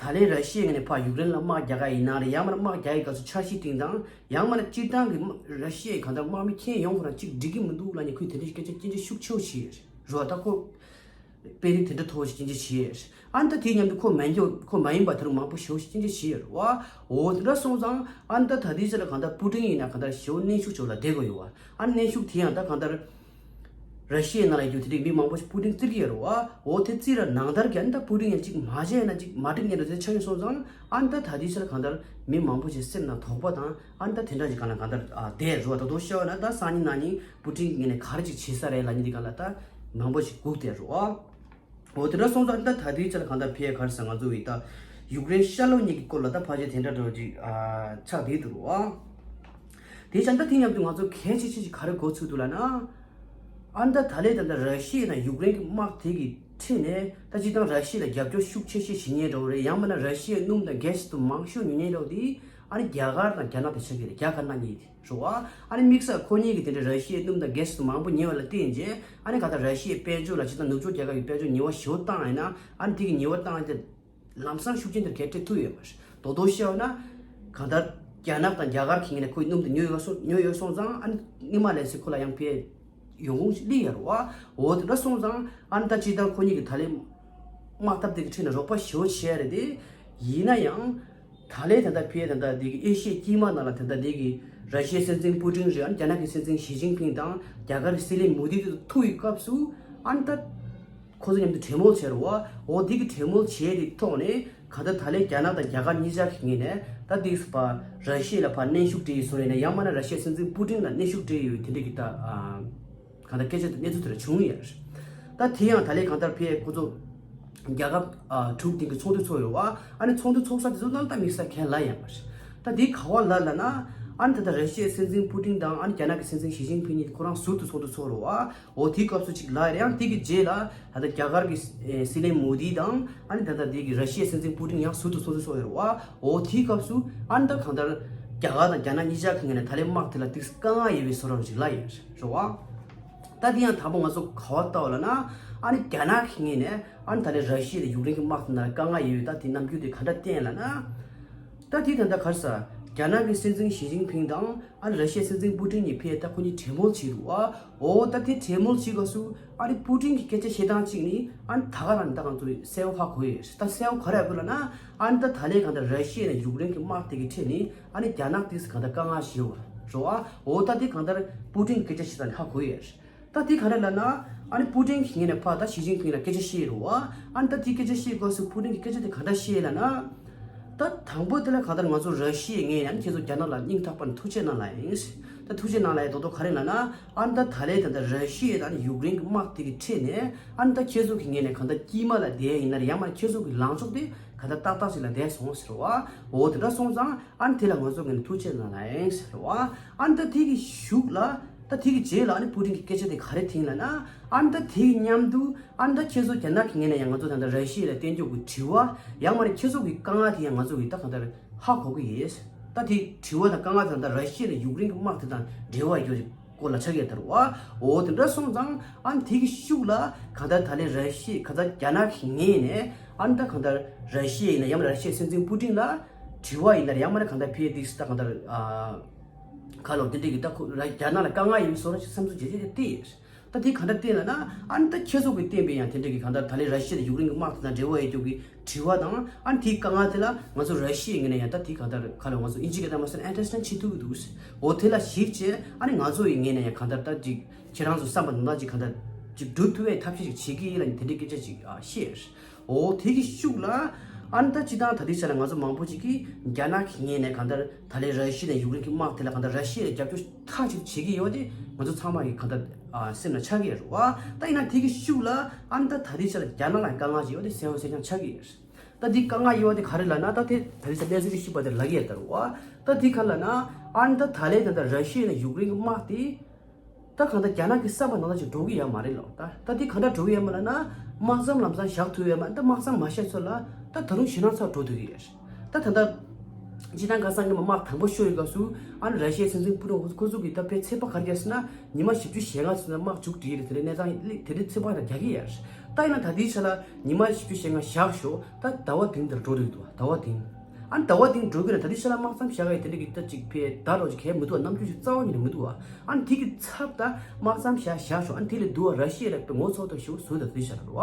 ད་ལོའི་ར་ཤི་ཡའི་ངོས་ནས་ཕར་ཡུཀ་རེན་ལ་དམག་རྒྱག་ག་ཡིན་ན་རེད་ཡང་མིན་ན་དམག་རྒྱག་ཡི་སྐབས་སུ་འཆར་གཞི་སྒྲིང་དང་ཡང་མིན་ན་སྤྱིར་བཏང་གི་དམག་ར་ཤི་ཡའི་གང་ལྟར་དམག་མི་ཁྱོན་ཡོངས་ཁོ་རང་གཅིག་སྒྲིག་གི་མི་འདུག་ལབ་ནས་ཁོས་དེ་འདྲའི་སྐད་ཆ་སྐྱོན་བརྗོད་ཤུགས་ཆེ་བོ་བྱེད་ཀྱི་ཡོད་རེད་བ། ད་ཁོ་དཔོན་རིགས་དེ་འདྲ་མཐོ་བོ་ཞིག་སྐྱོན་བརྗོད་བྱེད་ཡོད་རེད། ཨ་ནི་ད་དེའི་མཉམ་དུ་ཁོ་མ་འགྱོ་ཁོ་མ་ཡིན་པ་དེ་རུ་མང་པོ་ཞེ་པོ་ཞིག་སྐྱོན་བརྗོད་བྱེད་ཡོད་རེད་བ། འོ་དེ་འདྲ་སོང་ཙང་ཨ་ནི་ད་ད་ལྟའི་ཆ་ལ་གང་ལྟར་པུ་ཏིན་ཡིན་ན་གང་ལྟར་ཞེ་པོ་གནོན་ཤུགས་ཆེ་བོ་ལ་བསྡད་དགོས་ཡོད་བ། ཨ་ནི་གནོན་ཤུགས་དེ་ཡང་ད་གང་ལྟར་ར་ཤི་ཡའི་ནང་ལ་ཡོད་དེ་རིགས་མི་མང་པོ་ཞིག་པུ་ཏིན་བཙིར་གྱི་ཡོད་རེད་བ། འོ་དེ་བཙིར་ར་ནང་ལྟར་གྱི་ཨ་ནི་ད་པུ་ཏིན་ཡང་གཅིག་མ་བྱས་ན་གཅིག་མ་འགྲིག་ངེས་འགྲོ་དེ་ཆགས་ཡོད་སོང་ཙང་ཨ་ནི་ད་ད་ལྟའི་ཆ་ལ་གང་ལྟར་མི་མང་པོ་ཞིག་སེམས་ནང་དོགས་པ་དང་ཨ་ནི་ད་དེ་འདྲ་ཞིག་གང་ལ་གང་ལྟར་ཨ་བསྡད་རེད་བ། ད་དོ་ཤོད་ན་ད་སང་ཉིན་གནངས་ཉིན་པུ་ཏིན་གྱི་ངོས་ནས་ག་རེ་ཅིག་བྱེད་ས་རེད་ལབ་མཁན་དེ་གང་ལ་ད་མང་པོ་ཞིག་སྒུག་བསྡད་རེད་བ། འོ་དེ་འདྲ་སོང་ཙང་ད་ད་ལྟའི་ཆ་ལ་གང་ལྟར་ཕེ་གར་ས་ང་ཚོ་བི་ད་ཡུཀ་རེན་ཤར་ལྷོ་གཉིས་ཀྱི་སྐོར་ལ་ད་ཕལ་ཆེར་དེ་འདྲ་འདྲ་ཅིག་ཨ་ཆགས་བསྡད་འདུག་རེད་བ། དེ་ཆ་ད་དེ་མཉམ་དུ་ང་ཚོ་གལ་ཆེ་ཆེ་ཞིག་ག་རེ་གོ་ཚུལ་འདུག་ལབ་ན། ཨ་ནི་ད་ད་ལོའི་ད་ལྟ་ར་ཤི་ཡ་དང་ཡུཀ་རེན་གྱི་དམག་དེ་གི་ཁྲོད་ནས་ད་སྤྱིར་བཏང་ར་ཤི་ཡ་ལ་རྒྱབ་སྐྱོར་ཤུགས་ཆེ་ཤོས་བྱེད་མཁན་འདྲ་བོ་རེད་ཡང་མིན་ན་ར་ཤི་ཡའི་སྣུམ་དང་གྷེ་སི་དེ་མང་ཤོས་ཉོ་མཁན་འདྲ་བོ་དེ་ཨ་ནི་རྒྱ་གར་དང་རྒྱ་ནག་དེ་ཆགས་ཀྱི་རེད། རྒྱ་དཀར་ནག་གཉིས་དེ་རེད་བ། ཨ་ནི་དམིགས་བསལ་ཁོ་གཉིས་ཀྱིས་དེ་འདྲའི་ར་ཤི་ཡའི་སྣུམ་དང་གྷེ་སི་དེ་མང་པོ་ཉོས་པ་ལ་བརྟེན་རྗེས་ཨ་ནི་ག་ད་ར་ཤི་ཡའི་དཔལ་འབྱོར་ལ་སྤྱིར་བཏང་ནུབ་ཕྱོགས་རྒྱལ་ཁབ་ཀྱི་དཔལ་འབྱོར་ཉེ་བ་ཞེ་པོ་བཏང་ཡིན་ན་ཨ་ནི་དེ་གི་ཉེ་བ་བཏང་ཡིན་དེ། ལམ་སང་ཤུགས་རྐྱེན་དེར་གལ་སྤྲད་ཐུབ་ཡོད་མ་རེད། རྡོག་རྡོག་བཤད་པ་ན། གང་ལྟར་རྒྱ་ནག་དང་རྒྱ་གར་གྱི་ངོས་ནས་ཁོའི་སྣུམ་དེ་ཉོས་ཡོད་སོང་ཉོས་ཡོད་སོང་ཙང་ཨ་ནི་མ་ལན་སི་ཁོ་ལ་ཡང་ཕན་ཡོང་ཁུངས་སླེབས་ཡོད་རེད་བ། འོ་དེ་འདྲ་སོང་ཙང་ཨ་ནི་ད་སྤྱིར་བཏང་ཁོ་གཉིས་ཀྱི་ད་ལོའི་དམག་འཐབ་དེ་གི་ཁྲོད་ནས་རོགས་པ་ཞེ་པོ་བྱས་རེད་དེ། ཡིན་ན་ཡང་། ད་ལོའི་ད་ལྟ་ཕན་ད་ལྟ་དེ་གི་ཨེ་ཤི་ཡའི་དཀྱིལ་མ་ནང་ལ་ད་ལྟ་དེ་གི་ར་ཤི་ཡའི་སྲིད་འཛིན་པུ་ཏིན་རེད་ཨ་ནི་རྒྱ་ནག་གི་སྲིད་འཛིན་ཞི་ཅིན་ཕིང་དང་རྒྱ་གར་གྱི་སྲིད་བློན་མོ་དི་དེ་ཚོ་ཐུག་པའི་སྐབས་སུ་ཨ་ནི་ད། ཁོ་ཚོ་མཉམ་དུ་གྲོས་མོལ་བྱས་རེད་བ། འོ་འདི་གི་གྲོས་མོལ་བྱས་དེ་ཐོག་ནས་ག་ད་ད་ལོའི་རྒྱ་ནག་དང་རྒྱ་གར་གཉིས་ཆ་གི་ངོས་ནས་ད་འདི་ཕར་ར་ཤི་ཡ་ལ་ཕར་གནོན་ཤུགས་སྤྲད་ཡོད་བཟོ་ཡིན་ན་ཡང་མིན་ན་ར་ཤི་ཡའི་སྲིད་འཛིན་པུ་ཏིན་ལ་གནོན་ཤུགས་སྤྲད་ཡོད་དེ་འདྲ་གི་ད་ག་ད་སྐད་ཆ་དང་གནས་ཚུལ་དེ་འདྲ་བྱུང་ཡོད་རེད། ད་དེ་ཡང་ད་ལོའི་གང་ལྟར་ཕར་ཁོ་ཚོ་རྒྱལ་ཁབ་དྲུག་སྟེང་གི་ཚོགས་འདུ་ཚོགས་ཡོད་བ། ཨ་ནི་ཚོགས་འདུ་ཚོགས་ས་དེ་ཚོ་ནང་ད་དམིགས་བསལ་ཁས་ལེན་ཡོད་མ་རེད། ད་འདི་ག་བ་ལ་ལབ་ན། ཨ་ནི་ད་ལྟ་ར་ཤི་ཡའི་སྲིད་འཛིན་པུ་ཏིན་དང་ཨ་ནི་རྒྱ་ནག་གི་སྲིད་འཛིན་ཞི་ཅིན་ཕིང་གཉིས་ཁོ་རང་ཟུར་དུ་ཚོགས་འདུ་ཚོགས་རེད་བ། འོ་དེའི་སྐབས་སུ་ཅིག་ལ་ཡང་དེ་གི་རྗེས་ལ་ད་ལྟ་རྒྱ་གར་གྱི་ཨེ་སྲིད་བློན་མོ་དི་དང་ཨ་ནི་ད་ལྟ་དེ་གི་ར་ཤི་ཡའི་སྲིད་འཛིན་པུ་ཏིན་ཡང་ཟུར་དུ་ཚོགས་འདུ་ཚོགས་ཡོད་རེད་བ། འོ་དེའི་སྐབས་སུ་ཨ་ནི་ད་གང་ལྟར་རྒྱ་གར་དང་རྒྱ་ནག་གཉིས་ཆ་གི་ངོས་ནས་ད་ལན་དམག་དེ་ལ་ཏིག་དཀའ་ངལ་ཡོད་པའི་བཟོ་འདྲ་ཅིག་ལ་ཡོད་རེད་བ། ད་དེ་ཡང་དང་པོ་ང་ཚོ་ག་བ་ལྟ་བ་ལ་ན་ཨ་ནི་རྒྱ་ནག་གི་ངོས་ནས་ཨ་ནི་ད་ལན་ར་ཤི་ཡ་དང་ཡུཀ་རེན་གྱི་དམག་དེ་ལ་དཀའ་ངལ་ཡོད་ཡོད་ད་དེ་རྣམ་འགྱུར་དེ་ག་འདྲ་བསྟན་ལ་ན། ད་དེ་ད་ལྟ་ག་རེ་ཟེར། རྒྱ་ནག་གི་སྲིད་འཛིན་ཞི་ཅིན་ཕིང་དང་ཨ་ནི་ར་ཤི་ཡའི་སྲིད་འཛིན་པུ་ཏིན་གཉིས་ཕེབས་ད་ཁོ་གཉིས་གྲོས་མོལ་བྱས་འདུག་ཨ། འོ་ད་དེ་གྲོས་མོལ་བྱེད་སྐབས་སུ་ཨ་ནི་པུ་ཏིན་གྱི་སྐད་ཆ་བཤད་སྟངས་གཅིག་ནི་ཨ་ནི་ད་ག་རང་ད་ང་ཚོ་གསལ་པོ་ཧ་གོ་ཡོད་ད་གསལ་པོ་ག་རེ་ཡོད་ལ་ན་ཨ་ནི་ད་ད་ལན་གང་ལྟར་ར་ཤི་ཡ་ནས་ཡུཀ་རེན་གྱི་དམག་དེ་གི་ཁྲོད་ནས་ཨ་ནི་རྒྱ་ནག་དེས་གང་ལྟར་དཀའ་ངལ་ཞིག་ཡོད་རེད་བ། འོ་ད་དེ་གང་ལྟར་པུ་ཏིན་གྱི་སྐད་ཆ་བཤད་སྟངས་ནི་ཧ་གོ་ཡོད་རེད། ད་དེ་ག་རེ་ལབ་ན། ཨ་ནི་པུ་ཏིན་གྱི་ངོས་ནས་ཕར་ད་ཞི་ཅིན་ཕིང་ལ་སྐད་ཆ་བཤད་རེད་བ། ཨ་ནི་ད་དེ་སྐད་ཆ་བཤད་སྐབས་སུ་པུ་ཏིན་གྱི་སྐད་ཆ་དེ་ག་འདྲ་བཤད་ལབ་ན། ད་དང་པོ་དེ་ལ་གང་ལྟར་ང་ཚོ་ར་ཤི་ཡའི་ངོས་ནས་ཁྱེད་ཚོ་རྒྱ་ནག་ལ་སྙིང་ཐག་པ་ནས་ཐུགས་རྗེ་གནང་ལབ་ཡིན། ད་ཐུགས་རྗེ་གནང་ལབ་ཡ་རྡོག་རྡོག་ག་རེ་ལབ་ན། ཨ་ནི་ད་ད་ལན་ད་ལྟ་ར་ཤི་ཡ་དང་ཨ་ནི་ཡུཀ་རེན་གྱི་དམག་དེ་གི་ཁྲོད་ནས་ཨ་ནི་ད་ཁྱེད་ཚོ་གི་ངོས་ནས་གང་ལྟར་དཀྱིལ་མ་ལ་བསྡད་ཡིན་ན་རེད་ཡང་མ་རེད་ཁྱེད་ཚོ་གི་ལངས་ཕྱོགས་དེ་གང་ལྟར་ཏག་ཏག་ཅིག་ལ་བསྡད་སོང་ཟེར་བ། འོ་དེ་འདྲ་སོང་ཙང་། ཨ་ནི་དེ་ལ་ང་ཚོ་ངོས་ནས་ཐུགས་རྗེ་གནང་ལབ་ཡིན་ཟེར་བ། ཨ་ནི་ད་དེ་གི་གཞུག་ལ་ད་དེ་གི་རྗེས་ལ་ཨ་ནི་པུ་ཏིན་གྱི་སྐད་ཆ་དེ་ག་རེ་དྲིས་ལབ་ན། ཨ་ནི་ད་དེ་གི་མཉམ་དུ་ཨ་ནི་ད་ཁྱེད་ཚོ་རྒྱ་ནག་གི་ངོས་ནས་ཡང་ང་ཚོ་ད་ལྟ་ར་ཤི་ཡ་ལ་བསྟན་རྒྱུ་གི་དྲི་བ་ཡང་མ་རེད་ཁྱེད་ཚོ་གི་དཀའ་ངལ་དེ་ཡང་ང་ཚོ་གི་ད་གང་ལྟར་ཧ་གོ་གི་ཡིན། ད་དེ་དྲི་བ་དང་དཀའ་ངལ་དེ་ད་ལྟ་ར་ཤི་ཡ་ལ་ཡུཀ་རེན་གྱི་དམག་དེ་དང་འབྲེལ་བ་ཡོད་རེད། སྐོར་ལ་ཆགས་ཀྱི་ཡོད་ད་རེད་བ། འོ་དེ་འདྲ་སོང་ཙང་ཨ་ནི་དེ་གི་ཤུགས་ལ་གང་ལྟར་ད་ལན་ར་ཤི་གང་ལྟར་རྒྱ་ནག་གི་ངོས་ནས་ཨ་ནི་ད་གང་ལྟར་ར་ཤི་ཡ་ཡིན་ན་ཡང་མ་ར་ཤི་ཡའི་སྲིད་འཛིན་པུ་ཏིན་ལ་དྲི་བ་ཡིན་ན་ཡང་མ་ན་གང་ལྟར་ཕི་ཨེ་ཏིག་ད་གང་ལྟར་ཨ་ག་ལོ་དེ་འདྲ་གི་ད་ཁོ་ར་རྒྱ་ནག་ལ་དཀའ་ངལ་ཡོད་བཟོ་འདྲ་ཞིག་བསམ་ཚུལ་བརྗེ་བྱས་ཏེ་ད་དེ་གང་ལྟར་བསྟན་ལ་ན་ཨ་ནི་ད་ཁྱེད་ཚོ་གི་བསྟན་པའི་ཡང་དེ་འདྲ་གི་གང་ལྟར་ད་ལན་ར་ཤི་ཡ་དང་ཡུཀ་རེན་གི་དམག་དེ་དང་འབྲེལ་བ་ཡོད་རྒྱུ་གི་དྲི་བ་དང་ཨ་ནི་དེའི་དཀའ་ངལ་དེ་ལ་ང་ཚོ་ར་ཤི་ཡའི་ངོས་ནས་ཡང་ད་དེའི་གང་ལྟར་ག་ལ་ང་ཚོ་ཨིན་ཇི་སྐད་བཏང་བ་སོང་ཨན་ཌར་སི་ཊེན་བྱེད་ཐུབ་ཀྱི་འདུག་འོ་དེ་ལ་གཞིགས་བྱས་ཨ་ནི་ང་ཚོ་ཡི་ངོས་ནས་ཡང་གང་ལྟར་ད་ཅིག་ཁྱེད་རང་ཚོ་བསམ་པ་ནང་ལྟར་ཅིག་གང་ལྟར་ཅིག་སྒྲུབ་ཐུབ་པའི་ཐབས་ཤེས་ཅིག་བྱེད་ཀྱི་ཡིན་ལ་ནི་དེ་འདྲའི་སྐད་ཆ་ཅིག་ཨ་བཤད། འོ་དེ་གི་ཤུགས་ལ་ཨ་ནི་ད་སྤྱི་བཏང་ད་ལྟའི་ཆ་ལ་ང་ཚོ་མང་པོ་ཅིག་གིས་རྒྱ་ནག་གི་ངོས་ནས་གང་ལྟར་ད་ལན་ར་ཤི་ཡ་དང་ཡུཀ་རེན་གྱི་དམག་དེ་ལ་གང་ལྟར་ར་ཤི་ཡས་རྒྱབ་སྐྱོར་མཐའ་གཅིག་ཏུ་བྱེད་ཀྱི་ཡོད་དེ་ང་ཚོ་ཚང་མ་གི་གང་ལྟར་ཨ་སེམས་ལ་འཆར་གྱི་ཡོད་རེད་བ། ད་ཡིན་ན་དེ་གི་ཤུགས་ལ་ཨ་ནི་ད་ད་ལྟའི་ཆ་ལ་རྒྱ་ནག་ལ་དཀའ་ངལ་ཅིག་ཡོད་དེ་གསལ་པོ་གསལ་རྐྱང་ཆགས་ཀྱི་ཡོད་རེད། ད་འདི་དཀའ་ངལ་ཡོད་དེ་ག་རེ་ལབ་ན་ད་དེ་ད་ལྟའི་ཆ་གནས་ཚུལ་ཅིག་ཞིག་པ་དེ་ལབ་ཀྱི་ཡོད་ད་རེད་བ། ད་འདི་ག་ལབ་ན་ཨ་ནི་ད་ད་ལན་ད་ལྟ་ར་ཤི་ཡ་ནས་ཡུཀ་རེན་གྱི་དམག་དེ་ད་གང་ལྟར་རྒྱ་ནག་གི་བསམ་པ་ནང་ལ་ཅིག་འགྲོ་གི་ཡོད་མ་རེད་ལོ། ད་ད་འདི་ག་འདྲ་འགྲོ་གི་ཡོད་མ་ལབ་ན་དམག་མཚམས་ལམ་སང་བཞག་ཐུབ་ཡོད་མ་ད་དམག་མཚམས་མ་བཞག་ཚོད་ལ་ད་ད་རུང་ཞེད་སྣང་ཚ་འགྲོ་སྡོད་ཀྱི་ཡོད་རེད། ད་ད་ལྟ་སྤྱི་བཏང་ཁ་སང་ཉི་མ་དམག་དང་པོ་ཤོར་ཡོད་སྐབས་སུ་ཨ་ནི་ར་ཤི་ཡའི་སྲིད་འཛིན་པུ་ཏིན་ཁོ་ཚོ་གི་ད་དཔེ་ཚོད་དཔག་ག་རེ་བརྒྱབ་ཟེར་ན་ཉི་མ་བཞི་བཅུ་ཞེ་ལྔ་ཙམ་ལ་དམག་མཇུག་སྒྲིལ་རེད། དེ་ནས་གནས་སྟངས་དེ་འདྲའི་ཚོད་དཔག་ད་རྒྱག་གི་ཡོད་རེད། ད་ཡིན་ན་ད་ལྟའི་ཆ་ལ་ཉི་མ་བཞི་བཅུ་ཞེ་ལྔ་བཞག་ཞོག་ད་ཟླ་བ་བདུན་དེར་འགྲོ་འདོད་འདུག་ཟླ་བ་བདུན། ཨ་ནི་ཟླ་བ་བདུན་འགྲོ་གི་ན་ད་ལྟའི་ཆ་ལ་དམག་མཚམས་བཞག་ཡ་དེ་འདྲ་གི་ད་ཅིག་ཕེ་ད་རོགས་ཀྱི་གལ་མི་འདུག་ཨ་གནམ་གྲུ་ཞིག་རྩ་བ་ཉིད་ནས་མི་འདུག་ཨ་ཨ་ནི་དེ་གི་ཚབ་ད་དམག་མཚམས་བཞག་བཞག་ཞོག་ཨ་ནི་དེ་ལས་སྡུག་བ་ར་ཤི་ཡ་ལ་དཔེ་ངོ་ཚ་པོ་ཞིག་བཟོས་ད་ལྟའི་ཆ་ལ་རེད་བ།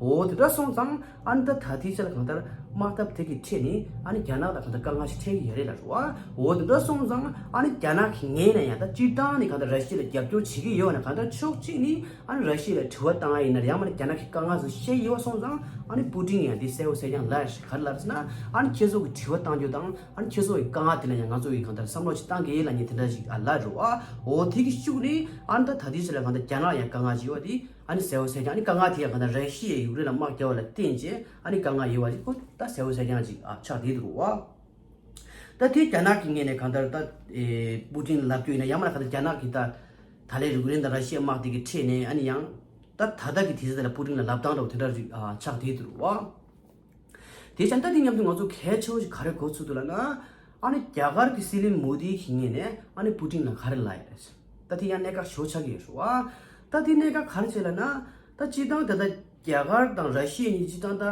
འོ་དེ་འདྲ་སོང་ཙང་ཨ་ནི་ད་ད་ལྟའི་ཆ་ལ་གང་ལྟར་དམག་འཐབ་དེ་གི་ཁྲོད་ནས་ཨ་ནི་རྒྱ་ནག་ལ་གང་ལྟར་དཀའ་ངལ་ཞིག་འཕྲད་ཀྱི་ཡོད་རེད་ལ་རེད་བ། འོ་དེ་འདྲ་སོང་ཙང་ཨ་ནི་རྒྱ་ནག་གི་ངོས་ནས་ཡང་ད་སྤྱིར་བཏང་ནས་གང་ལྟར་ར་ཤི་ཡ་ལ་རྒྱབ་སྐྱོར་བྱེད་ཀྱི་ཡོད་ན་གང་ལྟར་ཕྱོགས་གཅིག་ནས་ཨ་ནི་ར་ཤི་ཡ་ལ་དྲི་བ་བཏང་ཡ་ཡིན་ན་ཡང་མིན་ན་རྒྱ་ནག་གི་དཀའ་ངལ་ཚོ་བཤད་ཡོད་པ་སོང་ཙང་ཨ་ནི་པུ་ཏིན་ཡང་འདི་གསལ་པོ་གསལ་རྐྱང་ལབ་ཡ་ཞིག་ག་རེ་ལབ་ཟེར་ན་ཨ་ནི་ཁྱེད་ཚོ་གི་དྲི་བ་བཏང་རྒྱུ་དང་ཨ་ནི་ཁྱེད་ཚོ་གི་དཀའ་ངལ་དེ་ལ་ཡང་ང་ཚོ་གི་གང་ལྟར་བསམ་བློ་ཞིག་བཏང་གི་ཡིན་ལབ་ནི་དེ་འདྲ་ཞིག་ཨ་ལབ་རེད་བ། འོ་དེ་གི་ཤུགས་ནི་ཨ་ནི་ད་ད་ལྟའི་ཆ་ལ་གང་ལྟར་རྒྱ་ནག་ཡང་དཀའ་ངལ་ཅིག་ཡོད་པ་དེ་ཨ་ནི་གསལ་པོ་གསལ་རྐྱང་ཨ་ནི་དཀའ་ངལ་དེ་ཡང་གང་ལྟར་ར་ཤི་ཡས་ཡུཀ་རེན་ལ་དམག་རྒྱག་པ་ལ་བརྟེན་བྱས་ཨ་ནི་དཀའ་ངལ་ཡོད་པ་དེ་ཁོ་ད་གསལ་པོ་གསལ་རྐྱང་ཅིག་ཨ་ཆགས་བསྡད་འདུག་རེད་བ། ད་དེ་རྒྱ་ནག་གི་ངོས་ནས་གང་ལྟར་ད་ཨེ་པུ་ཏིན་ལབ་རྒྱུ་ཡིན་ན་ཡང་མིན་ན་གང་ལྟར་རྒྱ་ནག་གི་ད་ད་ལན་ཡུཀ་རེན་དང་ར་ཤི་ཡའི་དམག་དེ་གི་ཁྲོད་ནས་ཨ་ནི་ཡང་ད་ད་ལྟ་གི་དུས་ཚོད་དེ་ལ་པུ་ཏིན་ལ་ལབ་སྟངས་འདྲ་བོ་དེ་འདྲ་ཞིག་ཨ་ཆགས་བསྡད་འདུག་རེད་བ། དེ་བྱས་ད་དེ་མཉམ་དུ་ང་ཚོ་གལ་ཆེ་བོ་ཞིག་ག་རེ་གོ་ཚུལ་འདུག་ལབ་ན། ཨ་ནི་རྒྱ་གར་གྱི་སྲིད་བློན་མོ་དི་གི་ངོས་ནས་ཨ་ནི་པུ་ཏིན་ལ་ག་རེ་ལབ་ཡོད་རེད། ད་དེ་ཡང་གནད་འགག་ཞེ་པོ་ཆགས་ཀྱི་ཡོད་རེད་བ། ད་དེ་གནད་འགག་ག་རེ་བྱས་ལབ་ན། ད་སྤྱིར་བཏང་ད་ལྟ་རྒྱ་གར་དང་ར་ཤི་ཡ་གཉིས་སྤྱིར་བཏང་ད་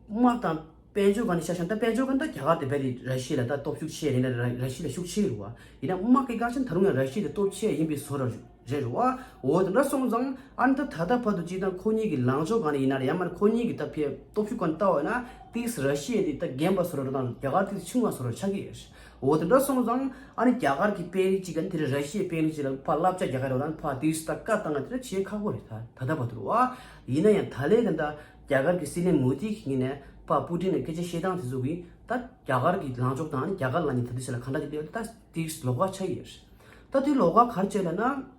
དམག་དང་དཔལ་འབྱོར་སྒང་ནས་ཆ་བཞག་ན་ད་དཔལ་འབྱོར་སྒང་ད་རྒྱ་གར་དེ་བས་ཏེ་ར་ཤི་ཡ་ལ་ད་སྟོབས་ཤུགས་ཆེ་ཡིན་ན་ར་ར་ཤི་ཡ་ལ་ཤུགས་ཆེ་རེད་བ། ཡིན་ན་དམག་གི་སྒང་ཆ་ད་རུང་ཡང་ར་ཤི་ཡ་དེ་སྟོབས་ཆེ་ཡིན་པའི་བཟོ་འདྲ་རེད། རེད་རེད་བ། འོ་དེ་འདྲ་སོང་ཙང་ཨ་ནི་ད་ད་ལྟ་བར་དུ་སྤྱིར་བཏང་ཁོ་གཉིས་ཀྱི་ལངས་ཕྱོགས་སྒང་ནས་ཡིན་ན་རེད་ཡང་མིན་ན་ཁོ་གཉིས་ཀྱི་ད་ཕའི་སྟོབས་ཤུགས་སྒང་ནས་ལྟ་བ་ཡིན་ན་ཏིག་ཙམ་ར་ཤི་ཡ་དེ་ད་རྒན་པ་བཟོ་འདྲ་དང་རྒྱ་གར་ཏིག་ཙམ་ཆུང་བ་བཟོ་འདྲ་ཆགས་ཀྱི་ཡོད་རེད། འོ་དེ་འདྲ་སོང་ཙང་ཨ་ནི་རྒྱ་གར་གྱི་དཔོན་རིགས་གཅིག་ག་ནི་དེ་རིང་ར་ཤི་ཡའི་དཔོན་རིགས་གཅིག་ལ་ཕར་བསླབ་བྱ་རྒྱག་ག་རེད་བ། ད་ནི་ཕར་ཏིག་ཙམ་ད་བཀའ་བཏང་ག་དེ་འདྲ་བྱེད་ཁག་པོ་རེད། ད་ད་ལྟ་བར་དུ་རེད་བ། ཡིན་ན་ཡང་ད་ལན་ད་ལྟ་རྒྱ་གར་གྱི་སྲིད་བློན་མོ་དི་གི་ངོས་ནས་ཕར་པུ་ཏིན་ལ་སྐད་ཆ་བཤད་སྟངས་དེ་ཚོ་གིས་ད་རྒྱ་གར་གྱི་ལངས་ཕྱོགས་དང་ཨ་ནི་རྒྱ་གར་ལ་ནི་ད་ལྟའི་ཆ་ལ་གང་འདྲ་ཅིག་སླེབས་ཡོད་ད་ཏིག་ཙམ་ལོགས་ཀ་ཆགས་ཡོད་རེད། ད་དེ་ལོགས་ཀ་ག་རེ་བྱས་ལབ་ན།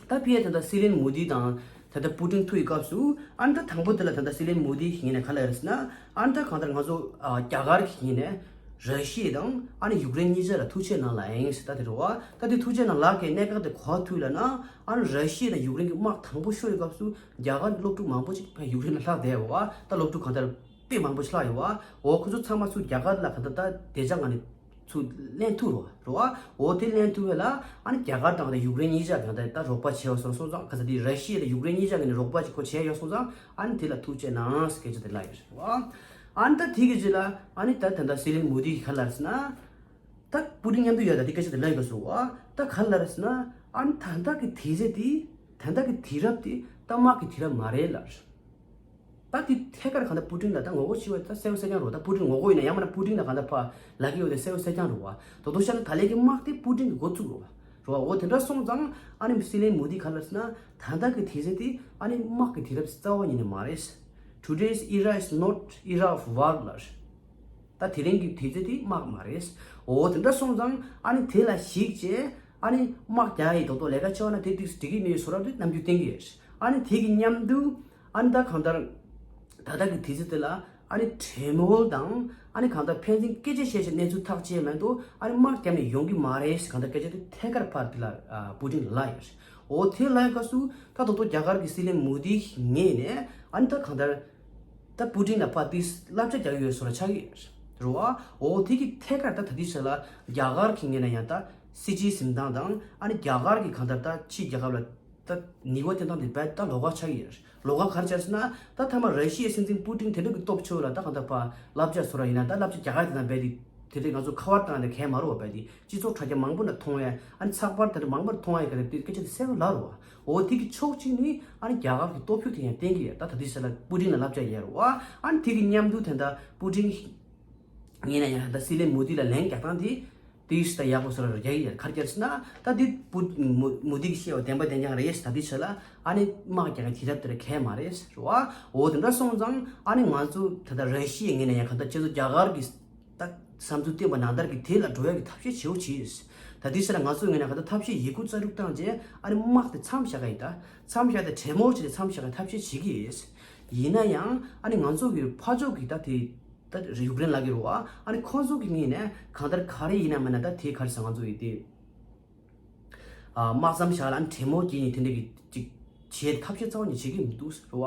ད་ཕི་ཡ་ད་ལྟ་སྲིད་བློན་མོ་དི་དང་ད་ལྟ་པུ་ཏིན་ཐུག་ཡི་སྐབས་སུ་ཨ་ནི་ད་དང་པོ་དེ་ལ་ད་ལྟ་སྲིད་བློན་མོ་དི་གི་ངོས་ནས་ག་ལབ་ཡོད་རེད་ཟེར་ན། ཨ་ནི་ད་གང་ལྟར་ང་ཚོ་ཨ་རྒྱ་གར་གི་ངོས་ནས་ ར་ཤི་ཡ་དང་ཨ་ནི་ཡུཀ་རེན་གཉིས་ཆ་ལ་ཐུག་ཆེ་ནང་ལ་ཡིན་ཟེར། ད་དེ་རེད་བ། ད་དེ་ཐུག་ཆེ་ནང་ལག་གི་གནད་འགག་དེ་གོ་ཐུབ་ལ་ན། ཨ་ནི་ར་ཤི་ཡ་དང་ཡུཀ་རེན་གྱི་དམག་དང་པོ་ཤོར་བའི་སྐབས་སུ་རྒྱ་གར་སློབ་ཕྲུག་མང་པོ་ཅིག་ཕར་ཡུཀ་རེན་ལ་ལྷག་བསྡད་ཡོད་བ། ད་སློབ་ཕྲུག་གང་ལྟར་དཔེ་མང་པོ་ཞིག་ལྷག་ཡོད་བ། འོ་ཁོ་ཚོ་ཚང་མ་ཚུར་རྒྱ་གར་ལ་གང་ལྟར་ད་བདེ་འཇགས་ངང་ནས་ཚུར་ལེན་ཐུབ་རོ་རོ་བ། འོ་དེ་ལེན་ཐུབ་བས་ལ་ཨ་ནི་རྒྱ་གར་དང་ད་ཡུཀ་རེན་གཉིས་ཆ་གང་ལྟར་ད་རོགས་པ་བྱས་ཡོད་སོང་ཙང་། ག་ས་དེ་ར་ཤི་ཡ་དང་ཡུཀ་རེན་གཉིས་ཆ་གང་ནས་རོགས་པ་ཅིག་ཁོ་བྱས་ཡོད་སོང་ཙང་། ཨ་ནི་དེ་ལ་ཐུག་ཆེ་ནང་སྐད་ཆ་དེ་ལབ་ཡོད་རེད་བ། ཨ་ནི་ད་དེ་གི་རྗེས་ལ་ཨ་ནི་ད་ད་ལྟ་སྲིད་བློན་མོ་དི་གིས་ག་ལབ་ཟེར་ན། ད་པུ་ཏིན་མཉམ་དུ་ཡོད། ད་དེ་སྐད་ཆ་དེ་ལབ་ཡོད་སོང་བ། ད་ག་ལབ་ཟེར་ན། ཨ་ནི་ད་ལྟ་གི་དུས་ཚོད་དེ། ད་ལྟ་གི་དུས་རབས་དེ་ད་དམག་གི་དུས་རབས་མ་རེད་ལབ། ད་དེ་ཐད་ཀར་གང་ལྟར་པུ་ཏིན་ལ་ད་ངོ་རྒོལ་བྱེད་པ་ད་གསལ་པོ་གསལ་རྐྱང་རེད་བ། ད་པུ་ཏིན་ངོ་རྒོལ་ཡིན་ན་ཡང་མིན་ན་པུ་ཏིན་ལ་གང་ལྟར་ཕར་ལབ་ཀྱི་ཡོད་དེ་གསལ་པོ་གསལ་རྐྱང་རེད་བ། ད་དུང་བཤད་ན་ད་ལན་གྱི་དམག་དེ་པུ་ཏིན་གྱིས་འགོ་བཙུགས་རེད་བ། རེད་བ། འོ་དེ་འདྲ་སོང་ཙང་ཨ་ནི་སྲིད་བློན་མོ་དི་ག་ལབ་ཟེར་ན། ད་ལྟ་གི་དུས་ཚོད་དེ་ཨ་ནི་དམག་གི་དུས་རབས་རྩ་བ་ཉིད་ནས་མ་རེད། Today's era is not era of war ལབ། ད་དེ་རིང་གི་དུས་ཚོད་དེ་དམག་མ་རེད། འོ་དེ་འདྲ་སོང་ཙང་ཨ་ནི་དེ་ལ་གཞིགས་བྱས་ཨ་ནི་དམག་རྒྱག་ཡས་རྡོག་རྡོག་ལས་ཀ་བྱེད་པ་ན་དེ་དུས་འགྲིག་གི་མེད་པའི་བཟོ་འདྲ་དེ་ནམ་རྒྱུན་བསྟན་གྱི་ཡོད། ཨ་ནི་དེ་གི་མཉམ་དུ་ཨ་ནི་ད་གང་ལྟར་ད་ལྟ་གི་དུས་ཚོད་དེ་ལ་ཨ་ནི་གྲོས་མོལ་དང་ཨ་ནི་གང་ལྟར་ཕན་ཚུན་སྐད་ཆ་བཤད་བྱས་གནས་ཚུལ་ཐག་བཅད་མ་གཏོགས་ཨ་ནི་དམག་བརྒྱབ་ནས་ཡོང་གི་མ་རེད་ཟེར། གང་ལྟར་སྐད་ཆ་དེ་ཐད་ཀར་ཕར་དེ་ལ་ཨ་པུ་ཏིན་ལ་ལབ་ཡོད། འོ་དེ་ལབ་སྐབས་སུ་ད་རྡོག་རྡོག་རྒྱ་གར་གྱི་སྲིད་བློན་མོ་དི་ངོས་ནས་ཨ་ནི་ད་གང་ལྟར། ད་པུ་ཏིན་ལ་ཕར་དེ་བསླབ་བྱ་རྒྱག་གི་ཡོད་བཟོ་འདྲ་ཆགས་ཀྱི་ཡོད་རེད་བ། འོ་དེ་གི་ཐད་ཀར་ད་ད་ལྟའི་ཆ་ལ་རྒྱ་གར་གྱི་ངོས་ནས་ཡང་ད་སྲིད་ཇུས་འཛིན་སྟངས་དང་ཨ་ནི་རྒྱ་གར་གྱི་གང་ལྟར་ད་ཕྱིའི་རྒྱལ་ཁབ་ལ་ད་ནུས་པ་བསྟན་སྟངས་དེ་རྦད་ད་ལོགས་ཀ་ཆགས་ཀྱི་ཡོད་རེད། ལོགས་ཀ་ག་རེ་ཆགས་ཟེར་ན། ད་མཐའ་མ་ར་ཤི་ཡའི་སྲིད་འཛིན་པུ་ཏིན་དེ་འདྲ་གི་སྟོབས་ཆེ་བ་ལ་ད་གང་ལྟར་ཕར་བསླབ་བྱ་བཟོ་འདྲ་ཡིན་ན། ད་བསླབ་བྱ་རྒྱ་གར་དེ་དང་རྦད་དེ་དེ་འདྲའི་ང་ཚོ་ཁ་པར་བཏང་ནས་གས་མ་རེད་བ། རྦད་དེ་སྤྱི་ཚོགས་དྲ་རྒྱ་མང་པོ་ནས་མཐོང་ཡ། ཨ་ནི་ཚགས་པར་དེ་འདྲ་མང་པོ་ནས་མཐོང་ཡ་གི་རེད། དེ་སྐད་ཆ་དེ་གསལ་པོ་ལབ་རེད་བ། འོ་དེ་གི་ཕྱོགས་གཅིག་ནི་ཨ་ནི་རྒྱ་གར་གྱི་སྟོབས་ཤུགས་དེ་ཡང་བསྟན་གྱི་ཡོད། ད་ད་ལྟའི་ཆ་ལ་པུ་ཏིན་ལ་བསླབ་བྱ་ཡོད་རེད་བ། ཨ་ནི་དེ་གི་མཉམ་དུ་ད་ལྟ་པུ་ཏིན་ངོས་ནས་ཡང་ད་སྲིད་བློན་མོ་དི་ལ་ལན་རྒྱག་སྟངས་དེ་དེ་ད་ཡག་པོ་བཟོ་འདྲ་རེད། རྒྱག་གི་ཡོད། ག་རེ་རྒྱག་ཟེར་ན། ད་དེ་པུ་མོ་མོ་དི་གིས་བཤད་པ་བདེན་པ་བདེན་རྐྱང་རེད། ད་ལྟའི་ཆ་ལ་ཨ་ནི་དམག་རྒྱག་མཁན་དུས་རབས་དེ་ར་གས་མ་རེད་ཟེར་བ། འོ་དེ་འདྲ་སོང་ཙང་ཨ་ནི་ང་ཚོ་ད་ལྟ་ར་ཤི་ཡའི་ངོས་ནས་ཡང་གང་ལྟར་ཁྱེད་ཚོ་རྒྱ་གར་གྱི་ད་བསམ་ཚུལ་བསྟན་པ་ནང་ལྟར་གྱི་དེ་ལ་འགྲོ་ཡག་གི་ཐབས་ཤེས་བྱེད་འོ་བྱེད། ད་ལྟའི་ཆ་ལ་ང་ཚོའི་ངོས་ནས་གང་ལྟར་ཐབས་ཤེས་ཡི་གུ་རྩལ་སྤྲུགས་བཏང་རྗེས་ཨ་ནི་དམག་དེ་མཚམས་བཞག་ག་ཡིན། ད་མཚམས་བཞག་སྟེ་གྲོས་མོལ་བྱས་ཏེ་མཚམས་བཞག་ག་ཐབས་ཤེས་བྱེད་ཀྱི་ཡིན། ཡིན་ན་ཡང་ཨ་ནི་ང་ཚོ་གི་ཕར་ཕྱོགས་ཀྱི་ད་དེ་ད་ཡུཀ་རེན་ལབ་ཀྱི་རེད་བ། ཨ་ནི་ཁོང་ཚོ་གི་ངོས་ནས་གང་ལྟར་ག་རེ་ཡིན་ན་མིན་ན་ད་དེ་ག་རེ་ཟེར། ང་ཚོ་ཡི་དེ་ཨ་དམག་མཚམས་བཞག་ལ་ཨ་ནི་གྲོས་མོལ་བྱས་ནས་དེ་འདྲ་གི་ཅིག་བྱེད་ཐབས་ཤེས་རྩ་བ་ནས་བྱེད་ཀྱི་མི་འདུག་ཟེར་བ།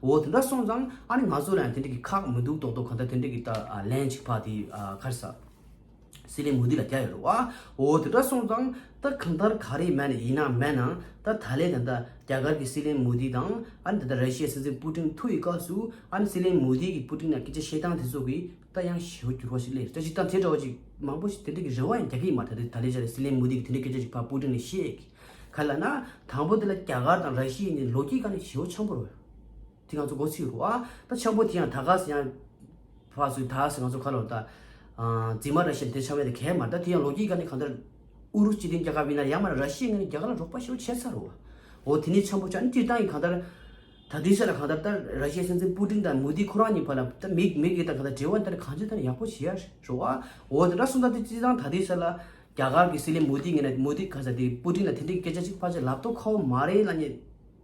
འོ་དེ་འདྲ་སོང་ཙང་ཨ་ནི་ང་ཚོ་ལ་ཡང་དེ་འདྲ་གི་ཁག་མི་འདུག་མདོག་མདོག་གང་ལྟར་དེ་འདྲ་གི་ད་ཨ་ལན་ཅིག་ཕར་དེ་ཨ་ག་རེ་ཟེར། སྲིད་བློན་མོ་དི་ལ་རྒྱག་ཡོད་རེད་བ། འོ་དེ་འདྲ་སོང་ཙང་ད་གང་ལྟར་ག་རེ་མེད་ན་ཡིན་ན་མེད་ན་ད་ད་ལན་ད་ལྟ་རྒྱ་གར་གྱི་སྲིད་བློན་མོ་དི་དང་ཨ་ནི་ད་ལྟ་ར་ཤི་ཡའི་སྲིད་འཛིན་པུ་ཏིན་ཐུག་ཡོད་སྐབས་སུ་ཨ་ནི་སྲིད་བློན་མོ་དི་གིས་པུ་ཏིན་ལ་སྐད་ཆ་བཤད་སྟངས་དེ་ཚོ་གིས་ད་ཡང་ཞེ་པོ་འགྱུར་བ་ཞིག་སླེབས། ད་སྤྱིར་བཏང་དེ་འདྲ་བ་ཅིག་མང་པོ་ཞིག་དེ་འདྲ་གི་རེ་བ་ཡང་རྒྱག་གི་ཡིན་མ་རེད། ད་ལྟའི་ཆ་ལ་སྲིད་བློན་མོ་དི་གིས་དེ་འདྲའི་སྐད་ཆ་ཅིག་ཕར་པུ་ཏིན་ལ་བཤད་ཡོད་གི། ག་རེ་ལབ་ན་དང་པོ་དེ་ལ་རྒྱ་གར་དང་ར་ཤི་ཡ་གཉིས་ལོ་རྒྱུས་སྒང་ནས་ཞེ་པོ་འཆམ་པོ་རེད། དེ་ང་ཚོ་མགོ་ཚོད་རེད་བ། ད་འཆམ་པོ་དེ་ཡང་ད་ག་སེ་ཡང་ཕར་ཚུར་ད་ག་སེ་ང་ཚོ་ཁ་ལོ་ད་ཨ་རྫུན་མ་ར་ཤི་ཡ་དེ་འཆམ་ཡ་དེ་གས་མ་རེད། ད་དེ་ཡང་ལོ་རྒྱུས་སྒང་ནས་གང་ལྟར་ཨུ་རུ་སུ་སྤྱི་མཐུན་རྒྱལ་ཁབ་ཡིན་ན་ཡང་མིན་ན་ར་ཤི་ཡའི་ངོས་ནས་རྒྱ་གར་ལ་རོགས་པ་ཞེ་པོ་བྱས་ཚར་རེད་བ། འོ་དེ་ནས་འཆམ་པོ་བྱས་ནས་སྤྱིར་བཏང་གི་གང་ལྟར་ད་དེའི་ཆ་ལ་གང་ལྟར་ད་ར་ཤི་ཡའི་སྲིད་འཛིན་པུ་ཏིན་དང་མོ་དི་ཁོ་རང་གཉིས་བར་ལ་ད་མི་མི་གི་ད་གང་ལྟར་འབྲེལ་བ་ད་གང་ཅི་ད་ཡག་པོ་བྱེད་ཡ་རེད་བ། འོ་དེ་འདྲ་སོང་ཙང་དེ་སྤྱིར་བཏང་ད་དེའི་ཆ་ལ་རྒྱ་གར་གྱི་སྲིད་བློན་མོ་དི་ངོས་ནས་མོ་དི་ག་ས་དེ་པུ་ཏིན་ལ་དེ་འདྲའི་སྐད་ཆ་ཅིག་ཕར་ཆེར་ལབ་མདོག་ཁ་པོ་མ་རེད་ལབ་མཁན།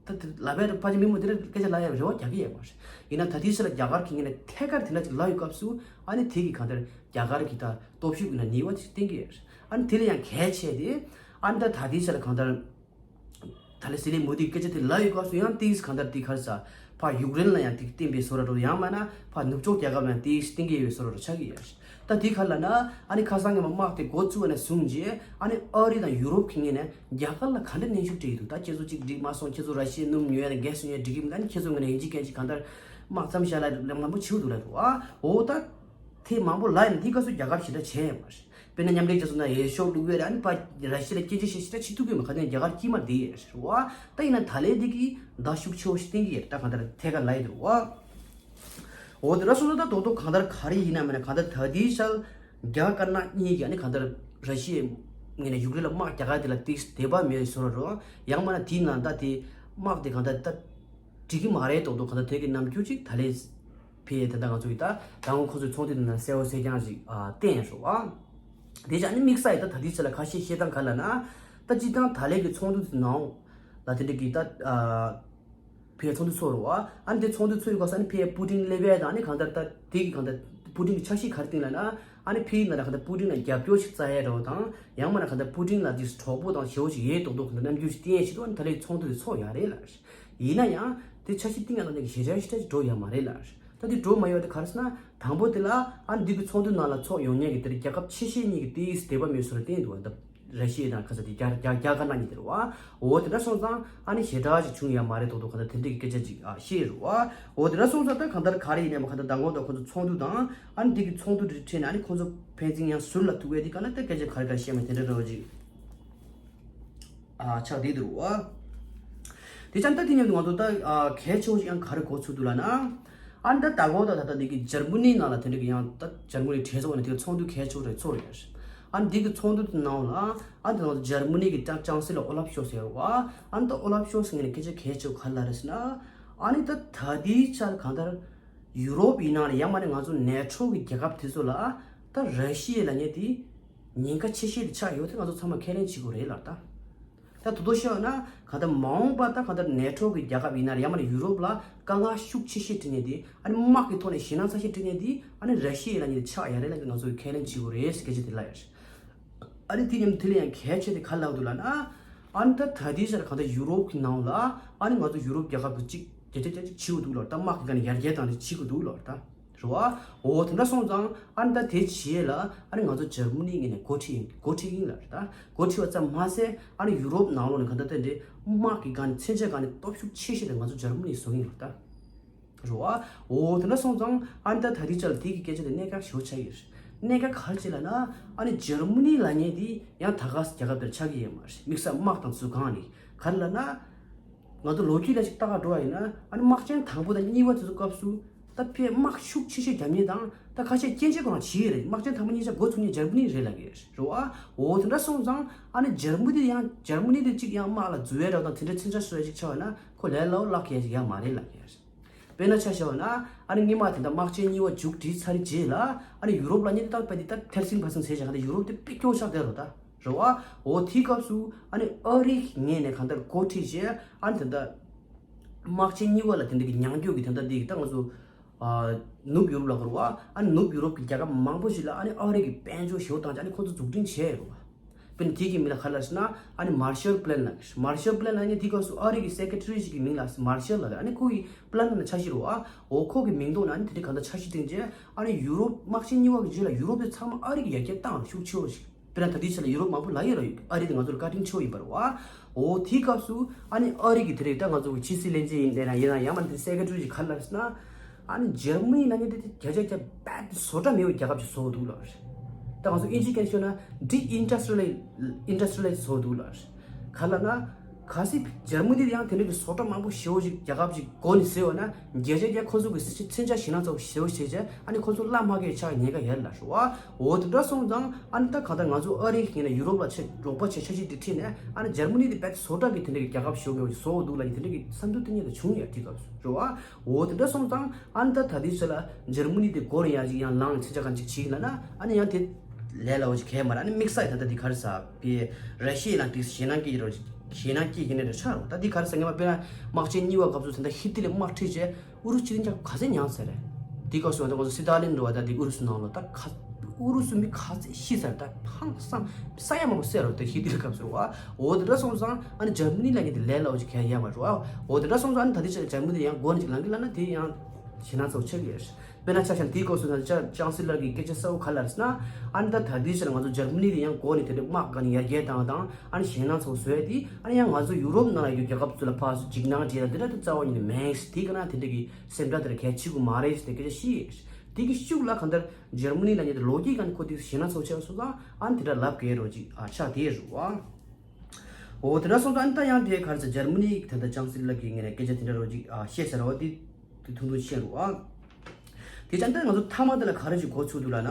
ད་དེ་ལབ་ཡ་རེད། ཕལ་ཆེར་མི་མང་དེ་འདྲ་སྐད་ཆ་ལབ་ཡ་རེ་བ་རྒྱག་གི་ཡོད་མ་རེད། ཡིན་ན་ད་ལྟའི་ཆ་ལ་རྒྱ་གར་གྱི་ངོས་ནས་ཐད་ཀར་དེ་འདྲ་ཅིག་ལབ་ཡོད་སྐབས་སུ་ཨ་ནི་དེ་གི་གང་ལྟར་རྒྱ་གར་གྱི་ད་སྟོབས་ཤུགས་ཀྱི་ནང་ནུས་པ་དེ་བསྟན་གྱི་ཡོད་རེད། ཨ་ནི་དེ་ལས་ཡང་གལ་ཆེ་དེ་ཨ་ནི་ད་ད་ལྟའི་ཆ་ལ་གང་ལྟར་ད་ལྟ་སྲིད་བློན་མོ་དིས་སྐད་ཆ་དེ་ལབ་ཡོད་སྐབས་སུ་ཡང་ཏིས་གང་ལྟར་དེ་ག་རེ་ཟ་ཕར་ཡུཀ་རེན་ལ་ཡང་དེ་བསྟན་པའི་བཟོ་འདྲ་འགྲོ། ཡང་མིན་ན་ཕར་ནུབ་ཕྱོགས་རྒྱལ་ཁབ་ལ་ཡང་ཏིས་བསྟན་གྱི་ཡོད་པའི་བཟོ་འདྲ་འགྲོ་ཆགས་ཀྱི་ཡོད་རེད། ད་དེ་ག་ལབ་ན་ཨ་ནི་ཁ་སང་གི་མ་དམག་དེ་འགོ་བཙུགས་པ་ནས་བཟུང་རྗེས་ཨ་ནི་ཨ་རི་དང་ཡུ་རོབ་ཀྱི་ངོས་ནས་རྒྱ་གར་ལ་ག་འདྲ་གནོན་ཤུགས་སྤྲད་ཀྱི་འདུག་ད་ཁྱེད་ཚོ་གཅིག་འགྲིག་མ་སོང་། ཁྱེད་ཚོ་ར་ཤི་ཡའི་སྣུམ་ཉོ་ཡ་དང་གྷེ་སི་ཉོ་ཡ་འགྲིག་གི་མི་འདུག་ཨ་ནི་ཁྱེད་ཚོ་ངོས་ནས་ཡིན་གཅིག་མིན་གཅིག་གང་ལྟར་དམག་མཚམས་བཞག་ལ་མང་པོ་བྱེད་དགོས་འདུག་ལབ་འདུག་ཨ་འོ་ད་དེ་མང་པོ་ལབ་ཡིན། དེ་སྐབས་སུ་རྒྱ་གར་ཞེ་དྲག་བྱས་ཡོད་མ་རེད། དཔེར་ན་མཉམ་འབྲེལ་རྒྱལ་ཚོགས་ནང་འོས་ཤོག་བླུགས་ཡོད་རེད། ཨ་ནི་ཕར་ར་ཤི་ཡ་ལ་སྐྱོན་བརྗོད་བྱེད་ཞེ་དྲག་བྱེད་ཐུབ་ཀྱི་ཡོད་མ་རེད། ག་དེ་རྒྱ་གར་དཀྱིལ་མ་བསྡད་ཡོད་རེད་བ། ད་ཡིན་ན་ད་ལན་འདི་གིས་མདའ་ཤུགས་ཆེ་བོ་ཞིག་བསྟན་གྱི་ཡོད་རེད། ད་གང་ལྟར་ཐད་ཀར་ལབ་ཡོད་རེད་བ། འོ་དེ་འདྲ་སོང་ཙང་ད་རྡོག་རྡོག་གང་ལྟར་ག་རེ་ཡིན་ན་མིན་ན་གང་ལྟར་ད་ལྟའི་ཆར་རྒྱ་དཀར་ནག་གཉིས་ཀྱིས་ཨ་ནི་གང་ལྟར་ར་ཤི་ཡའི་ངོས་ནས་ཡུཀ་རེན་ལ་དམག་རྒྱག་ག་དེ་ལ་ཏིས་དད་པ་མེད་པའི་བཟོ་འདྲ་རོ། ཡང་མིན་ན་དེའི་ནང་ད་དེ་དམག་དེ་གང་ལྟར་ད་འགྲིག་གི་མ་རེད་མདོག་མདོག་གང་ལྟར་དེ་གི་རྣམ་འགྱུར་ཅིག་ད་ལན་ཕེ་ད་ལྟ་ང་ཚོ་གི་ད་རང་དབང་ཁོ་ཚོའི་ཚོགས་འདུ་དེ་ནང་གསལ་པོ་གསལ་རྐྱང་ཅིག་ཨ་བསྟན་ཡོད་རེད་བ། དེ་བྱས་ཨ་ནི་དམིགས་བསལ་ཡིན་ད་ད་ལྟའི་ཆར་ལ་ཁ་ཤས་བཤད་སྟངས་ག་ལབ་ན། ད་སྤྱིར་བཏང་ད་ལན་གྱི་ཚོགས་འདུ་དེ་ནང་ལ་དེ་འདྲ་གི་ད་ཨ་ཕེ་ཚོགས་འདུ་ཚོགས་རེད་བ། ཨ་ནི་དེ་ཚོགས་འདུ་ཚོགས་ཡོད་སྐབས་སུ་ཨ་ནི་ཕེ་པུ་ཏིན་སླེབས་ཡས་དང་ཨ་ནི་གང་ལྟར་ད་དེ་གི་གང་ལྟར་ པུ་ཏིན་གྱི་འཆར་གཞི་ག་རེ་བཏིང་ལབ་ན། ཨ་ནི་ཕ་གི་ནང་ལ་གང་ལྟར་པུ་ཏིན་ལ་རྒྱབ་སྐྱོར་ཞིག་བཙལ་ཡ་འདྲ་བོ་དང་། ཡང་མིན་ན་གང་ལྟར་པུ་ཏིན་ལ་དེ་གྲོགས་པོ་དང་ཞེ་པོ་ཅིག་ཡོད་མདོག་མདོག་གི་རྣམ་འགྱུར་ཞིག་བསྟན་ཡ་ཞིག་འདུག་ཨ་ནི་ད་ལོའི་ཚོགས་འདུ་དེ་ཚོགས་ཡ་རེད་ལབ། ཡིན་ན་ཡང་དེ་འཆར་གཞི་བཏིང་ཡ་ནང་ནས་ཞེ་དྲག་ཞེ་དྲག་ཅིག་འགྲོ་ཡ་མ་རེད་ལབ། ད་དེ་འགྲོ་མ་ཡོང་དེ་ག་རེ་ཟེར་ན། དང་པོ་དེ་ལ་ཨ་ནི་འདི་གི་ཚོགས་འདུ་ནང་ལ་ཚོགས་ཡོང་མཁན་གྱི་དེར་རྒྱལ་ཁབ་ཆེ་ཤོས་གཉིས་ཀྱི་དེའི་དད་པ་མེད་བཟོ་འདྲ་བསྟན་འདུག་ཨ་ནི་ད་ར་ཤི་ཡ་དང་ག་ས་དེ་རྒྱ་རྒྱ་རྒྱ་དཀར་ནག་གཉིས་དེ་རེད་བ། འོ་དེ་འདྲ་སོང་ཙང་ཨ་ནི་ཞེ་དྲག་ཅིག་བྱུང་ཡ་མ་རེད་མདོག་མདོག་གང་ལྟར་དེ་འདྲའི་སྐད་ཆ་ཅིག་ཨ་བཤད་རེད་བ། འོ་དེ་འདྲ་སོང་ཙང་ད་གང་ལྟར་ག་རེ་ཡིན་ནའི་མ་གང་ལྟར་མདང་དགོང་དང་ཁོ་ཚོ་ཚོགས་འདུ་དང་ཨ་ནི་འདི་གི་ཚོགས་འདུ་དེ་འཕྲད་ནས་ཨ་ནི་ཁོ་ཚོ་ཕན་ཚུན་ཡང་ཟུར་ལ་ཐུག་པའི་དེ་ག་ན་ད་སྐད་ཆ་ག་རེ་ག་རེ་བཤད་མེད་དེ་འདྲ་འདྲ་བོ་ཅིག་ཨ་ཆགས་བསྡད་འདུག་བ། དེ་ཙང་ད་དེ་མཉམ་དུ་ང་ཚོ་ད་ཨ་གལ་ཆེ་བོ་ཞིག་ཡང་ག་རེ་གོ་ཚུགས་འདུག་ལབ་ན། ཨ་ནི་ད་ད་གོ་ད་ད་ད་འདི་གི་འཇར་མ་ནི་ནང་ལ་དེ་འདྲ་གི་ཡང་ད་འཇར་མ་ནི་གྲོས་ཚོགས་ནས་དེ་གི་ཚོགས་འདུ་གལ་ཆེ་བོ་རེ་ཚོགས་ཡོད། ཨ་ནི་འདི་གི་ཚོགས་འདུ་དེ་ནང་ལ་ཨ་ནི་ད་ང་ཚོ་འཇར་མ་ནི་གི་ཀྱང་ཅང་སི་ལོ་ཨོ་ལབ་ཤོལ་ཟེར་བ། ཨ་ནི་ད་ཨོ་ལབ་ཤོལ་ཟེར་ངས་ནས་སྐད་ཆ་གལ་ཆེ་བོ་ག་རེ་ལབ་རེད་ཟེར་ན། ཨ་ནི་ད་ད་དེའི་ཆར་གང་ལྟར་ཡུ་རོབ་ཡིན་ན་ཡང་མ་ནི་ང་ཚོ་ནེ་ཊོ་གི་རྒྱལ་ཁབ་དེ་ཚོ་ལ་ད་ར་ཤི་ཡ་ལབ་མཁན་དེ་ཉེན་ཁ་ཆེ་ཤོས་དེ་ཆགས་ཡོད་དེ་ང་ཚོ་ཚང་མ་ཁས་ལེན་བྱེད་དགོས་རེད་ལབ་ད། ད་དུ་དོ་ཤོད་ན་ག་ད་མ་འོངས་པ་ད་ག་ད་ནེ་ཊོ་གི་རྒྱལ་ཁབ་ཡིན་ན་ཡང་མ་ནི་ཡུ་རོབ་ལ་དཀའ་ངལ་ཤུགས་ཆེ་ཤོས་འཕྲད་མཁན་དེ་ཨ་ནི་དམག་གི་ཐོག་ནས་ཞེད་སྣང་ཚ་ཤོས་འཕྲད་མཁན་དེ་ཨ་ནི་ར་ཤི་ཡ་ལབ་མཁན་དེ་ཆགས་ཡ་རེད་ལབ་མཁན་ང་ཚོ་ཁས་ལེན་བྱེད་དགོས་རེད་ཟེར་སྐད་ཆ་དེ་ལབ་ཡོད། ཨ་ནི་དེ་མཉམ་དེ་ལ་ཡང་གལ་ཆེ་དེ་ག་ལབ་འདུག་ལབ་ན། ཨ་ནི་ད་ད་ལྟའི་ཆར་གང་ལྟར་ཡུ་རོབ་ཀྱི་ནང་ལ་ཨ་ནི་ང་ཚོ་ཡུ་རོབ་རྒྱལ་ཁབ་ཀྱི་གཅིག་བརྒྱ་ཆ་བརྒྱ་ཅིག་བྱེད་དགོས་འདུག་ལབ་ད། དམག་གི་སྒང་ནས་ཡར་རྒྱས་བཏང་ནས་བྱེད་དགོས་འདུག་ལབ་ད། རེད་བ། འོ་དེ་འདྲ་སོང་ཙང་ཨ་ནི་ད་དེ་བྱེད་ལ་ཨ་ནི་ང་ཚོ་འཇར་མ་ནི་ངོས་ནས་འགོ་ཁྲིད་ཡིན་འགོ་ཁྲིད་ཡིན་ལབ་རེད་ད། འགོ་ཁྲིད་པ་ཙམ་མ་ཟད་ཨ་ནི་ཡུ་རོབ་ནང་ལོགས་ནས་གང་ལྟར་དེ་འདྲའི་དམག་གི་སྒང་ནས་མཚོན་ཆ་སྒང་ནས་སྟོབས་ཤུགས་ཆེ་ཤོས་དེ་ང་ཚོ་འཇར་མ་ནི་བཟོ་གི་ཡིན་ལབ་ད། རེད་བ། འོ་དེ་འདྲ་སོང་ཙང་ཨ་ནི་ད་ད་ལྟའི་ཆར་ལ་དེ་གི་སྐད་ཆ་དེ་གནད་འགག་ཞེ་པོ་ཆགས་ཀྱི་ཡོད་རེད། གནད་འགག་ག་རེ་བྱས་ལབ་ན་ཨ་ནི་འཇར་མ་ནི་ལབ་མཁན་དེ་ཡང་ད་ག་སེ་རྒྱལ་ཁབ་དེར་ཆགས་ཀྱི་ཡོད་མ་རེད། དམིགས་བསལ་དམག་དང་ཚུར་གང་ནས་ག་རེ་ལབ་ན། ང་ཚོ་ལོ་རྒྱུས་ལ་ཞིག་ལྟ་ག་འགྲོ་བ་ཡིན་ན་ཨ་ནི་དམག་ཆེན་དང་པོ་དང་གཉིས་པ་དེ་ཚོ་སྐབས་སུ་ད་ཕའི་དམག་ཤུགས་ཆེ་ཤོས་རྒྱབ་མཁན་དང་ད་ཁ་ཤས་སྐྱོན་བརྗོད་ཁོ་རང་བྱེད་ཀྱི་རེད། དམག་ཆེན་དང་པོ་གཉིས་ཆ་འགོ་ཚུགས་མཁན་འཇར་མ་ནི་རེད་ལབ་ཀྱི་རེད་བ། འོ་དེ་འདྲ་སོང་ཙང་ཨ་ནི་འཇར་མ་ནི་དེ་ཡང་འཇར་མ་ནི་དེ་གཅིག་ཡང་དམག་ལ་འཛུལ་ཡ་འདྲ་དང་དེ་འདྲ་མཚོན་ཆ་བཟོ་ཡ་གཅིག་ཆགས་པ་ན་ཁོ་ལས་སླ་བོ་བརླག་ཡ་ཅིག་ཡ་མ་རེད་ལབ་ཀྱི་རེད། དཔེར་ན་ཆ་བཞག་པ་ན་ཨ་ནི་སྔོན་མ་དེ་འདྲ་དམག་ཆེན་གཉིས་པ་མཇུག་སྒྲིལ་ཚར་རྗེས་ལ་ཨ་ནི་ཡུ་རོབ་ལབ་མཁན་དེ་ད་དཔེ་དེ་ད་ཐེར་སིན་བ་སིན་ཟེར་བྱས་ག་ད་ཡུ་རོབ་དེ་དཔེ་སྐྱོ་ཆགས་བསྡད་རོ་ད། རེད་བ། འོ་དེའི་སྐབས་སུ་ཨ་ནི་ཨ་རི་གི་ངོས་ནས་གང་ལྟར་འགོ་ཁྲིད་བྱས་ཨ་ནི་དེ་འདྲ་དམག་ཆེན་གཉིས་པ་ལ་དེ་འདྲ་གི་མྱོང་འགྱོད་ཀྱི་དེ་འདྲ་དེ་གི་ད་ང་ཚོ་ཨ་ནུབ་ཡུ་རོབ་ལ་གོ་རེད་བ། ཨ་ནི་ནུབ་ཡུ་རོབ་ཀྱི་རྒྱལ་ཁབ་མང་པོ་ཞིག་ལ་ཨ་ནི་ཨ་རི་གི་དཔལ་འབྱོར་ཞེ་པོ་བཏང་བྱས་ཨ་ནི་ཁོ་ཚོ་འཛུགས་སྐྲུན་བྱས་ཡོད་རེད་བ། དཔེར་ན་དེ་གི་མིང་ལ་ག་རེ་ལབ་ཟེར་ན་ཨ་ནི་མར་ཤལ་པི་ལན་ལབ་ཀྱི་རེད། མར་ཤལ་པི་ལན་ལབ་ནི་དེའི་སྐབས་སུ་ཨ་རི་གི་སེ་ཀེ་ཊ་རི་ཞིག་གི་མིང་ལ་མར་ཤལ་ལབ་རེད། ཨ་ནི་ཁོ་གི་པི་ལན་ལབ་ན་འཆར་གཞི་རེད་བ། འོ་ཁོ་གི་མིང་ཐོག་ནས་ཨ་ནི་དེ་འདྲའི་གང་ལྟར་འཆར་གཞི་བཏིང་རྗེས་ཨ་ནི་ཡུ་རོབ་དམག་ཆེན་གཉིས་པ་གི་རྗེས་ལ་ཡུ་རོབ་དེ་ཚང་མ་ཨ་རི་གི་ཡར་རྒྱས་བཏང་རེད། ཤུགས་ཆེ་བོ་ཞིག་དཔེར་ན་ད་ལྟའི་ཆ་ལ་ཡུ་རོབ་མང་པོ་ལབ་ཡོད་རེད། ཨ་རི་དེ་ང་ཚོར་བཀའ་དྲིན་ཆེ་བོ་ཡིན་པ་རེད་བ། འོ་དེའི་སྐབས་སུ་ཨ་ནི་ཨ་རི་གི་དེ་རེད་ད་ང་ཚོ་གི་ཕྱི་སྲིད་བློན་ཆེན་ཡིན་ནའི་ཡིན་ན་ཡང་མ་དེ་སེ་ཀེ་ཊ་རི་ཞིག་ག་རེ་ལབ་ཟེར་ན། ཨ་ནི་འཇར་མ་ནི་ལབ་མཁན་དེ་བརྒྱ་ཆ་བརྒྱ་རྦད་དེ་བཟོ་གྲྭ་མེད་པའི་རྒྱལ་ཁབ་ཅིག་བཟོ་འདུག་ལབ་རེད། ད་ང་ཚོ་ཨིན་ཇིའི་སྐད་ཤོད་ན་ཌི་ཨིན་ཌ་སི་ཊི་རི་ཡ་ལི་ཛི་ཨིན་ཌ་སི་ཊི་རི་ཡ་ལི་ཛི་བཟོ་འདུག་ལབ་རེད། ག་རེ་ལབ་ན། གལ་སྲིད་འཇར་མ་ནི་དེ་ཡང་དེ་འདྲ་གི་བཟོ་གྲྭ་མང་པོ་ཞེ་པོ་ཅིག་རྒྱལ་ཁབ་ཅིག་སྒོ་ནས་ཟེར་བ་ན་བརྒྱ་ཆ་བརྒྱ་ཁོ་ཚོ་གི་མཚོན་ཆ་ཞེད་སྣང་ཚ་པོ་ཞེ་པོ་བྱས་རྗེས་ཨ་ནི་ཁོ་ཚོ་བླ་མ་གིས་ཆགས་ཉེན་ཁ་ཡོད་ལབ་རེད་བ། འོ་དེ་འདྲ་སོང་ཙང་ཨ་ནི་ད་གང་ལྟར་ང་ཚོ་ཨ་རི་ཡིན་ན་ཡུ་རོབ་ལ་ཆེ་རོགས་པ་བྱས་འཆར་གཞི་དེ་ཁྲིད་ནས་ཨ་ནི་འཇར་མ་ནི་དེ་རྦད་དེ་བཟོ་གྲྭ་གི་དེ་འདྲ་གི་རྒྱལ་ཁབ་ཞེ་པོ་ཅིག་བཟོ་འདུག་ལབ་ནི་དེ་འདྲ་གི་བསམ་ཚུལ་དེ་ཉིད་ལ་བྱུང་ཡོད་དེ་སྐབས་སུ་རེད་བ། འོ་དེ་འདྲ་སོང་ཙང་ཨ་ནི་ད་ད་ལྟའི་ཆ་ལ་འཇར་མ་ནི་དེ་སྒོ་ནས་ཡང་ཅིག་ཡང་ལངས་ནས་མཚོན་ཆ་གང་ཅིག་བྱེད་ལབ་ན་ཨ་ནི་ཡང་དེ་ལས་སླ་བོ་ཅིག་གས་མ་རེད། ཨ་ནི་དམིགས་བསལ་ད་ལྟ་དེ་ག་རེ་ཟ་བའི་ར་ཤི་ཡ་ལ་དེ་ཞེད་སྣང་སྐྱེ་རོགས་ཞེད་སྣང་སྐྱེ་གི་ནས་རེ་ཆགས་རོགས། ད་དེ་ག་རེ་ཟ་ངེས་པ་དཔེར་ན་དམག་ཆེན་གཉིས་པ་སྐབས་སུ་ད་ལྟ་ཧི་ཏི་ལི་དམག་ཁྲིད་བྱས་ཨུ་རུ་སུ་སྤྱི་མཐུན་རྒྱལ་ཁབ་ག་ཚད་མྱངས་ཚར་རེད། དེ་སྐབས་སུ་ད་ང་ཚོ་སི་ཏཱ་ལིན་འགྲོ་བ་ད་དེ་ཨུ་རུ་སུ་ནང་ལོགས་ད་ག་ཨུ་རུ་སུ་མི་ག་ཚད་ཤི་ཚར། ད་ཧང་སང་ས་ཡ་མང་པོ་བསད་རོགས་ད་ཧི་ཏི་ལི་སྐབས་སུ་རེད་བ། འོ་དེ་འདྲ་སོང་ཙང་ཨ་ནི་འཇར་མ་ནི་ལབ་མཁན་དེ་ལས་སླ་བོ་ཅིག་གས་ཡོད་མ་རེད་བ། འོ་དེ་འདྲ་སོང་ཙང་ཨ་ནི་ད་ལྟའི་ཆ་ལ་འཇར་མ་ནི་དེ་ཡང་སྒོ་ནས་ཅིག་ལངས་ཀྱི་ལབ་ན་དེ་ཡང་ཞེད་སྣང་ཚ་པོ་ཆགས་ཀྱི་ཡོད་རེད། དཔེར་ན་ཆ་བཞག་ན་དེའི་སྐབས་སུ་ད་ལྟ་ཅང་སི་ལར་གྱི་སྐད་ཆ་གསལ་པོ་ག་རེ་ལབ་ཟེར་ན། ཨ་ནི་ད་ད་ལྟའི་ཆར་ང་ཚོ་འཇར་མ་ནི་དེ་ཡང་སྒོ་ནས་དེ་འདྲ་དམག་སྒང་ནས་ཡར་རྒྱས་བཏང་བ་དང་ཨ་ནི་ཞེད་སྣང་ཚ་པོ་བཟོ་ཡ་དེ་ཨ་ནི་ཡང་ང་ཚོ་ཡུ་རོབ་ནང་ལ་ཡོད་རྒྱལ་ཁབ་ཚོ་ལ་ཕར་ཚུར་འཇིགས་སྣང་སྐྱེ་ཡ་དེ་འདྲ་དེ་རྩ་བ་ཉིད་ནས་མེད། དེ་ག་ན་དེ་འདྲ་གི་སེམས་ཁྲལ་དེ་འདྲ་གལ་ཆེ་གི་མ་རེད་ཟེར་ཏེ་སྐད་ཆ་བཤད་ཡོད། དེ་གི་ཤུགས་ལ་གང་ལྟར་འཇར་མ་ནི་ལབ་མཁན་དེ་ལོ་རྒྱུས་སྒང་ནས་ཁོ་དེ་ཞེད་སྣང་ཚ་པོ་ཆགས་སོང་ཙང་ཨ་ནི་དེ་འདྲ་ལབ་དགོས་རོགས་ཅིག་ཨ་ཆགས་དེ་རུ་ཨ། འོ་དེ་འདྲ་སོང་ཙང་ཨ་ནི་ད་ཡང་དེ་ག་རེ་ཟེར་འཇར་མ་ནི་ད་ལྟ་ཅང་སི་ལར་གྱི་ངོས་ནས་སྐད་ཆ་དེ་འདྲ་རོགས་ཅིག་ཨ་བཤད་ཟེར་བ་དེ། དེ་ཐུང་ཐུང་བཤད་རོགས་ཨ། དེ་ཙང་ད་ང་ཚོ་མཐའ་མ་དེ་ལ་ག་རེ་ཞིག་གོ་ཚུགས་འདུག་ལབ་ན།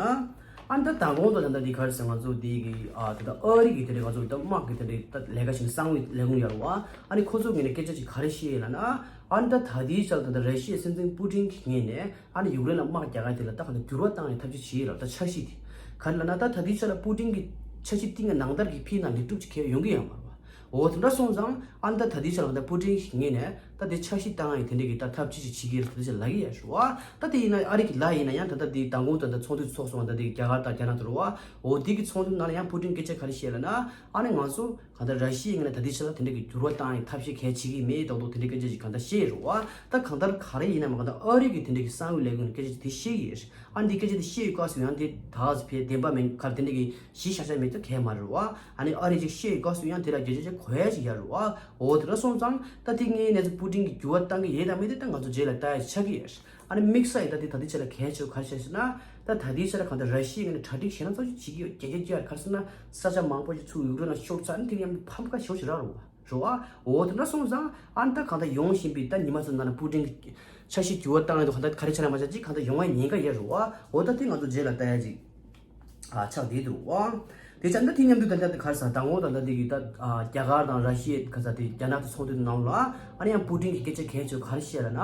ཨ་ནི་ད་མདང་དགོང་དང་ད་ལྟ་འདི་ག་རེ་ཟེར་ང་ཚོ་འདི་གི་ཨ་ད་ལྟ་ཨ་རི་གི་དེ་འདྲའི་ང་ཚོ་ད་དམག་གི་དེ་འདྲའི་ད་ལས་ཀ་བྱེད་གསང་བའི་ལས་ཁུངས་ཡོད་རེད་བ། ཨ་ནི་ཁོ་ཚོ་ངོས་ནས་སྐད་ཆ་ཅིག་ག་རེ་བཤད་ཡོད་ལབ་ན། ཨ་ནི་ད་ད་ལྟའི་ཆར་ད་ལྟ་ར་ཤི་ཡའི་སྲིད་འཛིན་པུ་ཏིན་གྱི་ངོས་ནས་ཨ་ནི་ཡུཀ་རེན་ལ་དམག་རྒྱག་ཡ་དེ་ལ་ད་ག་ནས་འགྱུར་བ་བཏང་ཡའི་ཐབས་ཤེས་བྱེད་ཡོད་རེད་ད་འཆར་གཞི་དེ། ག་རེ་ལབ་ན་ད་ད་ལྟའི་ཆར་ལ་པུ་ཏིན་གྱི་འཆར་གཞི་བཏིང་ཡ་ནང་ལྟར་གྱི་ཕྱིའི་ནང་ལེགས་གྲུབ་ཅིག་གང་ཡང་ཡོང་གི་ཡོད་མ་རེད་བ། འོ་དེ་འདྲ་སོང་ཙང་ཨ་ནི་ད་ད་ལྟའི་ཆར་ལ་ད་པུ་ཏིན་གྱི་ངོས་ནས་ ད་དེ་ཆ་ཤས་བཏང་ཡ་དེ་འདྲ་གི་ད་ཐབས་ཇི་ཞིག་བྱེད་ཀྱི་རེད་ད་དེ་ཅིག་ལབ་ཀྱི་ཡོད་རེད་བ། ད་དེ་ཡིན་ན་ཨ་རི་གི་ལ་ཡིན་ན་ཡང་ད་ལྟ་དེ་མདང་དགོང་ད་ལྟ་ཚོགས་འདུ་ཚོགས་སོང་བ་ད་དེ་རྒྱ་གར་དང་རྒྱ་ནག་དེ་རེད་བ། འོ་དེ་གི་ཚོགས་འདུ་ནང་ལ་ཡང་པུ་ཏིན་སྐད་ཆ་ག་རེ་བཤད་ལབ་ན། ཨ་ནི་ང་ཚོ་གང་ལྟར་ར་ཤི་ཡའི་ངོས་ནས་ད་ལྟའི་ཆ་ལ་དེ་འདྲ་གི་འགྱུར་བ་བཏང་ཡའི་ཐབས་ཤེས་གལ་ཆེ་གི་མེད་མདོག་མདོག་དེ་འདྲའི་སྐད་ཆ་ཞིག་གང་ལྟར་བཤད་ཡོད་རེད་བ། ད་གང་ལྟར་ག་རེ་ཡིན་ན་མ་གང་ལྟར་ཨ་རི་གི་དེ་འདྲ་གི་གསང་བའི་ལས་ཁུངས་ནས་སྐད་ཆ་དེ་བཤད་ཀྱི་ཡོད་རེད། ཨ་ནི་དེ་སྐད་ཆ་དེ་བཤད་ཡོད་སྐབས་སུ་ཡང་དེ་ད་ག་ཟེ་ཕེ་བདེན་པ་མིན་ག་རེ་དེ་འདྲ་གི་གཞི་བཞག་བཞག་མེད་ཀྱང་གལ་མ་རེད་བ། ཨ་ནི་ཨ་རི་ཅིག་བཤད་ཡོད་སྐབས་སུ་ཡང་དེ་ལ་བརྒྱ་ཆ་བརྒྱ་གོ་ཡ་ཞིག་ཡོད་རེད་བ། འོ་དེ་འདྲ་སོང་ཙང་ད་དེ་ངའི་གནས་ཚུལ་པུ་ཏིན་གི་འགྱུར་བ་བཏང་གི་ཡོད་དང་མེད་དེ་ད་ང་ཚོ་རྗེས་ལ་ལྟ་ཡ་ཆགས་ཀྱི་ཡོད་རེད། ཨ་ནི་དམིགས་བསལ་ཡིན་ད་དེ་ད་ལྟའི་ཆ་ལ་གལ་ཆེ་བ་ག་རེ་བྱས་ཟེར་ན། ད་ད་ལྟའི་ཆ་ལ་གང་ལྟར་ར་ཤི་ཡའི་ངོས་ནས་གྲ་སྒྲིག་ཞེ་དྲག་ཙམ་ཞིག་བྱེད་ཀྱི་ཡོད་རྒྱ་ཆེ་རྒྱ་ག་རེ་ཟེར་ན། ས་ཆ་མང་པོ་ཞིག་ཚུར་ཡུཀ་རེན་ལ་ཤོར་ཚར་ནས་དེ་ཡང་ཕམ་ཁ་ཤོར་ཞིག་རག་རུ་བ་རུ་བ། འོ་དེ་འདྲ་སོང་ཙང་ཨ་ནི་ད་གང་ལྟར་ཡོང་བཞིན་པའི་ད་ཉི་མ་ཚོ་ནང་ལ་པུ་ཏིན་གྱི་ཆ་ཤས་འགྱུར་བ་བཏང་ཡོད་དུ་གང་ལྟར་ག་རེ་བྱས་ན་མ་བྱས་ཅིག་གང་ལྟར་ཡོང་བའི་ཉེན་ཁ་ཡོད་རུ་བ། འོ་ད་དེ་ང་ཚོ་རྗེས་ལ་ལྟ་ཡ་ཅིག་ཆགས་བསྡད་འདུག་ཨང་། དེ་ཙམ་ད་དེ་མཉམ་དུ་ད་ལྟ་དེ་ག་རེ་ཟེར་དང་འོ་ད་ལྟ་དེ་གི་ད་རྒྱ་གར་དང་ར་ཤི་ཡ་ག་ས་དེ་རྒྱ་ནག་དེ་ཚོགས་འདུ་ནང་ལ་ཨ་ནི་ཡང་པུ་ཏིན་གྱི་སྐད་ཆ་གལ་ཆེ་ག་རེ་བཤད་ལབ་ན།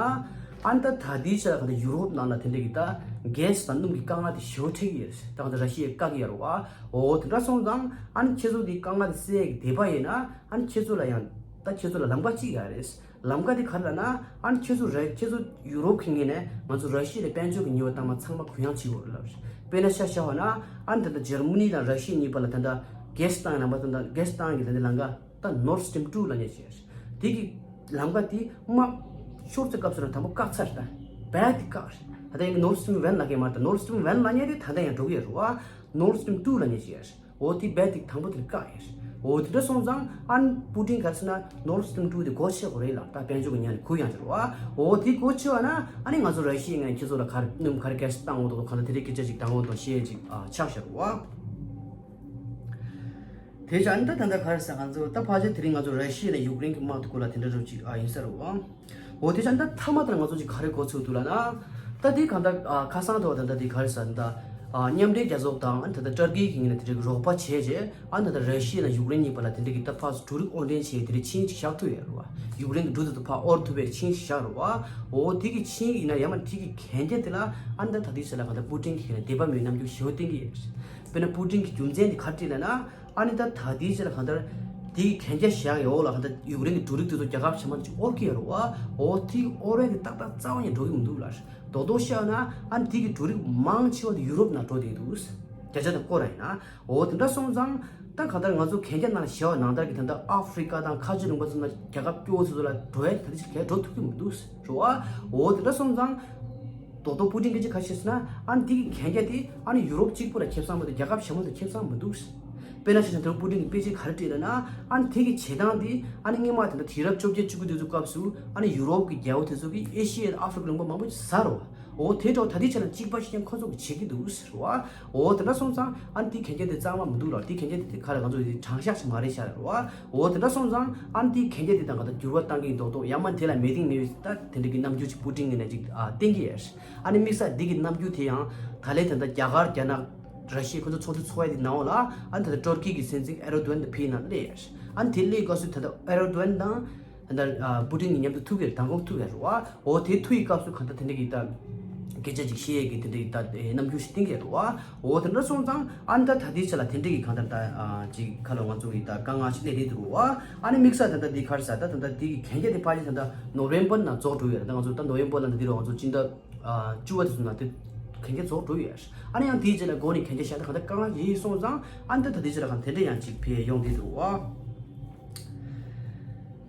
ཨ་ནི་ད་ད་དེའི་ཆ་ལ་ག་ད་ཡུ་རོབ་ནང་ལ་དེ་འདྲ་གི་ད་གྷེ་སི་དང་སྣུམ་གྱི་དཀའ་ངལ་དེ་ཞེ་པོ་འཕྲད་ཀྱི་ཡོད་རེད། ད་ག་ད་ར་ཤི་ཡས་བཀག་གི་ཡོད་རེད་བ། འོ་དེ་འདྲ་སོང་ཙང་ཨ་ནི་ཁྱེད་ཚོ་དེ་དཀའ་ངལ་དེ་སེལ་ཡས་ཀྱི་དད་པ་ཡིན་ན་ཨ་ནི་ཁྱེད་ཚོ་ལ་ཡང་ད་ཁྱེད་ཚོ་ལ་ལམ་ཁ་གཅིག་ཡོད་རེད། ལམ་ཁ་དེ་ག་རེ་ལབ་ན། ཨ་ནི་ཁྱེད་ཚོ་ར་ཁྱེད་ཚོ་ཡུ་རོབ་ཀྱི་ངོས་ནས་ང་ཚོ་ར་ཤི་ཡ་ལ་དཔལ་འབྱོར་གྱི་ཉེས་པ་བཏང་མ་ཚང་མ་གུ་ཡངས་བྱེད་དགོས་རེད་ལབ་རེད། དཔེར་ན་ཆ་བཞག་པ་ན་ཨ་ནི་ད་ལྟ་འཇར་མ་ནི་དང་ར་ཤི་ཡ་གཉིས་བར་ལ་ད་ལྟ་གྷེ་སི་བཏང་ཡ་ལམ་ཁ་ད་ལྟ་གྷེ་སི་བཏང་ཡ་གི་ད་ལྟ་ལམ་ཁ་ད་Nord Stream two ལབ་མཁན་ཅིག་རེད། དེ་གི་ལམ་ཁ་དེ་དམག་ཤོར་ཚེ་སྐབས་སུ་ར་དང་པོ་བཀག་ཚར་ད་རྦད་དེ་བཀག་རེད། ད་ལྟ་ཡང་Nord Stream one ལབ་མཁན་མ་རེད་ད། Nord Stream one ལབ་མཁན་དེ་ད་ལྟ་ཡང་འགྲོ་གི་ཡོད་རེད་བ། Nord Stream two ལབ་མཁན་ཅིག་རེད། འོ་དེ་རྦད་དེ་དང་པོ་དེར་བཀག་ཡོད་རེད། འོ་དེ་འདྲ་སོང་ཙང་ཨ་ནི་པུ་ཏིན་ག་རེ་ཟེར་ན་Nord Stream two དེ་སྒོ་ཕྱེ་དགོས་རེད་ལབ་ད་དཔལ་འབྱོར་གྱི་ཉེས་ནས་གུ་ཡངས་ཀྱི་རེད་བ། འོ་དེ་སྒོ་ཕྱེ་བ་ན་ཨ་ནི་ང་ཚོ་ར་ཤི་ཡའི་ངོས་ནས་ཁྱེད་ཚོ་ལ་ག་རེ་སྣུམ་ག་རེ་གྷེ་སི་བཏང་འོང་དང་གང་ལྟར་དེ་རིགས་སྐད་ཆ་ཅིག་བཏང་འོང་དང་བཤད་ཅིག་ཨ་ཆགས་བཞག་རེད་བ། དེ་བཞག་ཨ་ནི་ད་ད་ལྟ་ག་རེ་ཟེར་ང་ཚོ་ད་ཕལ་ཆེར་དེ་རིང་ང་ཚོ་ར་ཤི་ཡ་ནས་ཡུཀ་རེན་གྱི་དམག་དེ་སྐོར་ལ་དེ་འདྲ་རུ་ཅིག་ཨ་ཡིན་ས་རེད་བ། འོ་དེ་ཙང་ད་མཐའ་མ་དེར་ང་ཚོ་ཅིག་ག་རེ་གོ་ཚུགས་འདུག་ལབ་ན། ད་དེ་གང་ལྟར་ཨ་ཁ་སང་དུ་བ་ད་ལྟ་དེ་ག་རེ་ཟེར་ད། ཨ་མཉམ་འབྲེལ་རྒྱལ་ཚོགས་དང་ཨ་ད་ལྟ་ཏར་ཀི་གི་ངོས་ནས་དེ་འདྲའི་རོགས་པ་བྱས་རྗེས་ཨ་ད་ལྟ་ར་ཤི་ཡ་དང་ཡུཀ་རེན་གཉིས་བར་ལ་དེ་འདྲ་གི་ད་ཕར་འབྲུ་རིགས་དབོར་འདྲེན་བྱས་དེ་འདྲའི་ཆིངས་ཅིག་བཞག་ཐུབ་ཡོད་རེད་བ། ཡུཀ་རེན་གི་འབྲུ་དེ་ཚོ་ཕར་དབོར་ཐུབ་པའི་ཆིངས་ཤིག་བཞག་རེད་བ། འོ་དེ་གི་ཆིངས་ཡིན་ན་ཡང་མ་དེ་གི་གན་རྒྱ་དེ་ལ་ཨ་ད་ད་ལྟའི་ཆ་ལ་གང་ལྟར་པུ་ཏིན་གི་ཁ་ནས་དད་པ་མེད་རྣམ་འགྱུར་ཞེ་པོ་བསྟན་གི་ཡོད་རེད། དཔེར་ན་པུ་ཏིན་གི་རྒྱུ་མཚན་དེ་ག་རེ་རེད་ལབ་ན། ཨ་ནི་ད་ད་ལྟའི་ཆ་ལ་གང་ལྟར་དེའི་གན་རྒྱ་བཞག་ཡོད་ལ་གང་ལྟར་ཡུཀ་རེན་གྱི་འབྲུ་རིགས་དེ་ཚོ་རྒྱལ་ཁབ་ཕྱི་མ་ཅིག་དབོར་གྱི་ཡོད་རེད་བ། འོ་དེ་དབོར་བའི་གི་ཏག་ཏག་རྩ་བ་ནས་འགྲོ་གི་མི་འདུག་ལ། རྡོག་རྡོག་བཤད་ན་ཨ་ནི་དེ་གི་འབྲུ་རིགས་མང་ཆེ་བ་དེ་ཡུ་རོབ་ནང་འགྲོ་བསྡད་འདུག་བརྒྱ་ཆ་དང་སྐོར་ར་ཡིན་ན། འོ་དེ་འདྲ་སོང་ཙང་ད་གང་ལྟར་ང་ཚོ་གན་རྒྱ་ནང་ལ་བཞག་པ་ནང་ལྟར་གྱི་ད་ལྟ་ཨ་ཧྥི་རི་ཀ་དང་ཁ་ཆེ་ལུང་པ་ཚོ་ནང་རྒྱལ་ཁབ་སྐྱོ་བོ་ཚོ་ཚོ་ལ་འགྲོ་ཡ་ད་ལྟ་ཅིག་གས་འགྲོ་ཐུབ་ཀྱི་མི་འདུག་རེད་བ། འོ་དེ་འདྲ་སོང་ཙང་། རྡོག་རྡོག་པུ་ཏིན་གྱིས་ཅིག་ག་རེ་བཤད་ཟེར་ན། ཨ་ནི་དེ་གི་གན་རྒྱ་དེ་ཨ་ནི་ཡུ་རོབ་གཅིག་པུ་ལ་ཁེ་བཟང་མ་གཏོགས་རྒྱལ་ཁབ་གཞན་པ་ཚོ་ཁེ་བཟང་མི་འདུག་དཔེར་ན་ཆ་བཞག་ན་དེ་རིང་པུ་ཏིན་གྱི་དཔེ་ཆ་ག་རེ་བྲིས་ལབ་ན། ཨ་ནི་དེ་གི་བྱེད་སྟངས་དེ་ཨ་ནི་སྔོན་མ་དེ་འདྲ་དུས་རབས་བཅོ་བརྒྱད་བཅུ་དགུ་དེ་ཚོ་སྐབས་སུ་ཨ་ནི་ཡུ་རོབ་ཀྱི་རྒྱལ་པོ་དེ་ཚོ་གིས་ཨེ་ཤི་ཡ་དང་ཨ་ཧྥི་རི་ཀ་ལུང་པ་མང་པོ་ཞིག་ཟ་རོ། འོ་དེ་འདྲ་ད་ལྟའི་ཆ་ལ་གཅིག་པ་ཞིག་ཀྱང་ཁོ་ཚོ་གིས་བྱེད་ཀྱི་འདུག་ཟེར་བ། འོ་དེ་འདྲ་སོང་ཙང་ཨ་ནི་དེའི་གན་རྒྱ་དེ་གཙང་མ་མི་འདུག་ལ་དེའི་གན་རྒྱ་དེ་ག་ལ་ང་ཚོ་དེ་དྲང་གཞག་ཞིག་མ་རེད་ཤག་རེད་བ། འོ་དེ་འདྲ་སོང་ཙང་ཨ་ནི་དེའི་གན་རྒྱ་དེ་དང་ག་ད་འགྱུར་བ་བཏང་གི་ཡིན་མདོག་མདོག་ཡང་མ་དེ་ལ་མེད་དེ་མེད་པའི་ད་དེ་འདྲ་གི་རྣམ་འགྱུར་ཅིག་པུ་ཏིན་གྱི་ནས་ཅིག་ཨ་བསྟན་གྱི་ཡོད། ཨ་ནི་དམིགས་བསལ་འདི་གི་རྣམ་འགྱུར་དེ་ཡང་ད་ལན་ད་ལྟ་རྒྱ་གར་རྒྱ་ནག་ར་ཤི་ཡ་ཁོ་ཚོ་ཚོགས་འདུ་ཚོགས་ཡ་དེ་ནང་ལ་ཨ་ནི་ད་ལྟ་ཏུར་ཀི་གི་སྲིད་འཛིན་ཨེར་ཌོ་གྷན་དང་ཕེབས་ནང་སླེབས་ཡོད། ཨ་ནི་དེ་སླེབས་སྐབས་སུ་ད་ལྟ་ཨེར་ཌོ་གྷན་དང་ད་ལྟ་པུ་ཏིན་གྱི་མཉམ་དུ་ཐུག་གི་རེད། མདང་དགོང་ཐུག་གི་རེད་བ། འོ་དེ་ཐུག་ཡི་སྐབས་སུ་གང་ལྟར་དེ་འདྲ་གི་ད་སྐད་ཆ་ཅིག་བཤད་ཡས་ཀྱི་དེ་འདྲ་གི་ད་རྣམ་འགྱུར་ཞིག་བསྟན་གྱི་རེད་བ། འོ་དེ་འདྲ་སོང་ཙང་ཨ་ནི་ད་ད་ལྟའི་ཆ་ལ་དེ་འདྲ་གི་གང་ལྟར་ད་ཅིག་ཁ་ལོ་ང་ཚོ་གི་ད་དཀའ་ངལ་ཞིག་སླེབས་བསྡད་འདུག་བ། ཨ་ནི་དམིགས་བསལ་ད་ལྟ་འདི་ག་རེ་ཟེར་ད་ད་ལྟ་འདི་གི་གན་རྒྱ་དེ་ཕལ་ཆེར་ད་ལྟ་ནོ་ཝེམ་བར་ནང་རྫོགས་འགྲོ་ཡོད་རེད། ད་ང་ཚོ་ད་ནོ་ཝེམ་བར་ལ་ད་འདི་རུ་ང་ཚོ་སྤྱི་ཟླ་བཅུ་པ་དེ་ཚོ་ནང་དེ་གན་རྒྱ་རྫོགས་འགྲོ་ཡོད་རེད། ཨ་ནི་ཡང་དེའི་རྗེས་ལ་འགོ་ནས་གན་རྒྱ་བཞག་ད་གང་ལྟར་དཀའ་ངལ་ཞིག་སོང་ཙང་ཨ་ནི་ད་ད་ལྟའི་ཆ་ལ་གང་དེ་འདྲ་ཡང་ཅིག་ཕེབས་ཡོང་བསྡད་འདུག་བ།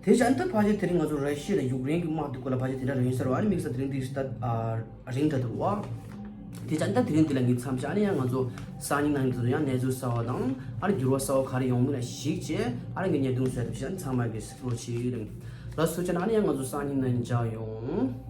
དེ་བཞིན་ད་ཕལ་ཆེར་དེ་རིང་ང་ཚོ་ར་ཤི་ཡ་དང་ཡུཀ་རེན་གྱི་དམག་དེ་སྐོར་ལ་ཕལ་ཆེར་དེ་འདྲ་རེད་ཡིན་ཟེར་བ། ཨ་ནི་དམིགས་བསལ་དེ་རིང་འདི་ད་ཨ་རིང་དྲགས་འདུག་བ། དེ་བཞིན་ད་དེ་རིང་འདི་ལ་ངས་མཚམས་བཞག་ཨ་ནི་ཡང་ང་ཚོ་སང་ཉིན་གནངས་ཉིན་དུ་ཡང་གནས་ཚུལ་གསར་བ་དང་ཨ་ནི་འགྱུར་བ་གསར་བ་ག་རེ་ཡོང་མིན་ལ་གཞིགས་བྱས་ཨ་ནི་ངས་བརྙན་ཐུང་བཟོས་ཐུབ་ཤག་ཨ་ནི་ཚང་མ་གིས་གཟིགས་རོགས་བྱེད་ཡིན། ལགས་སོ། བྱས་ན་ཨ་ནི་ཡང་ང་ཚོ་སང་ཉིན་གནངས་ཉིན་མཇལ་ཡོང་།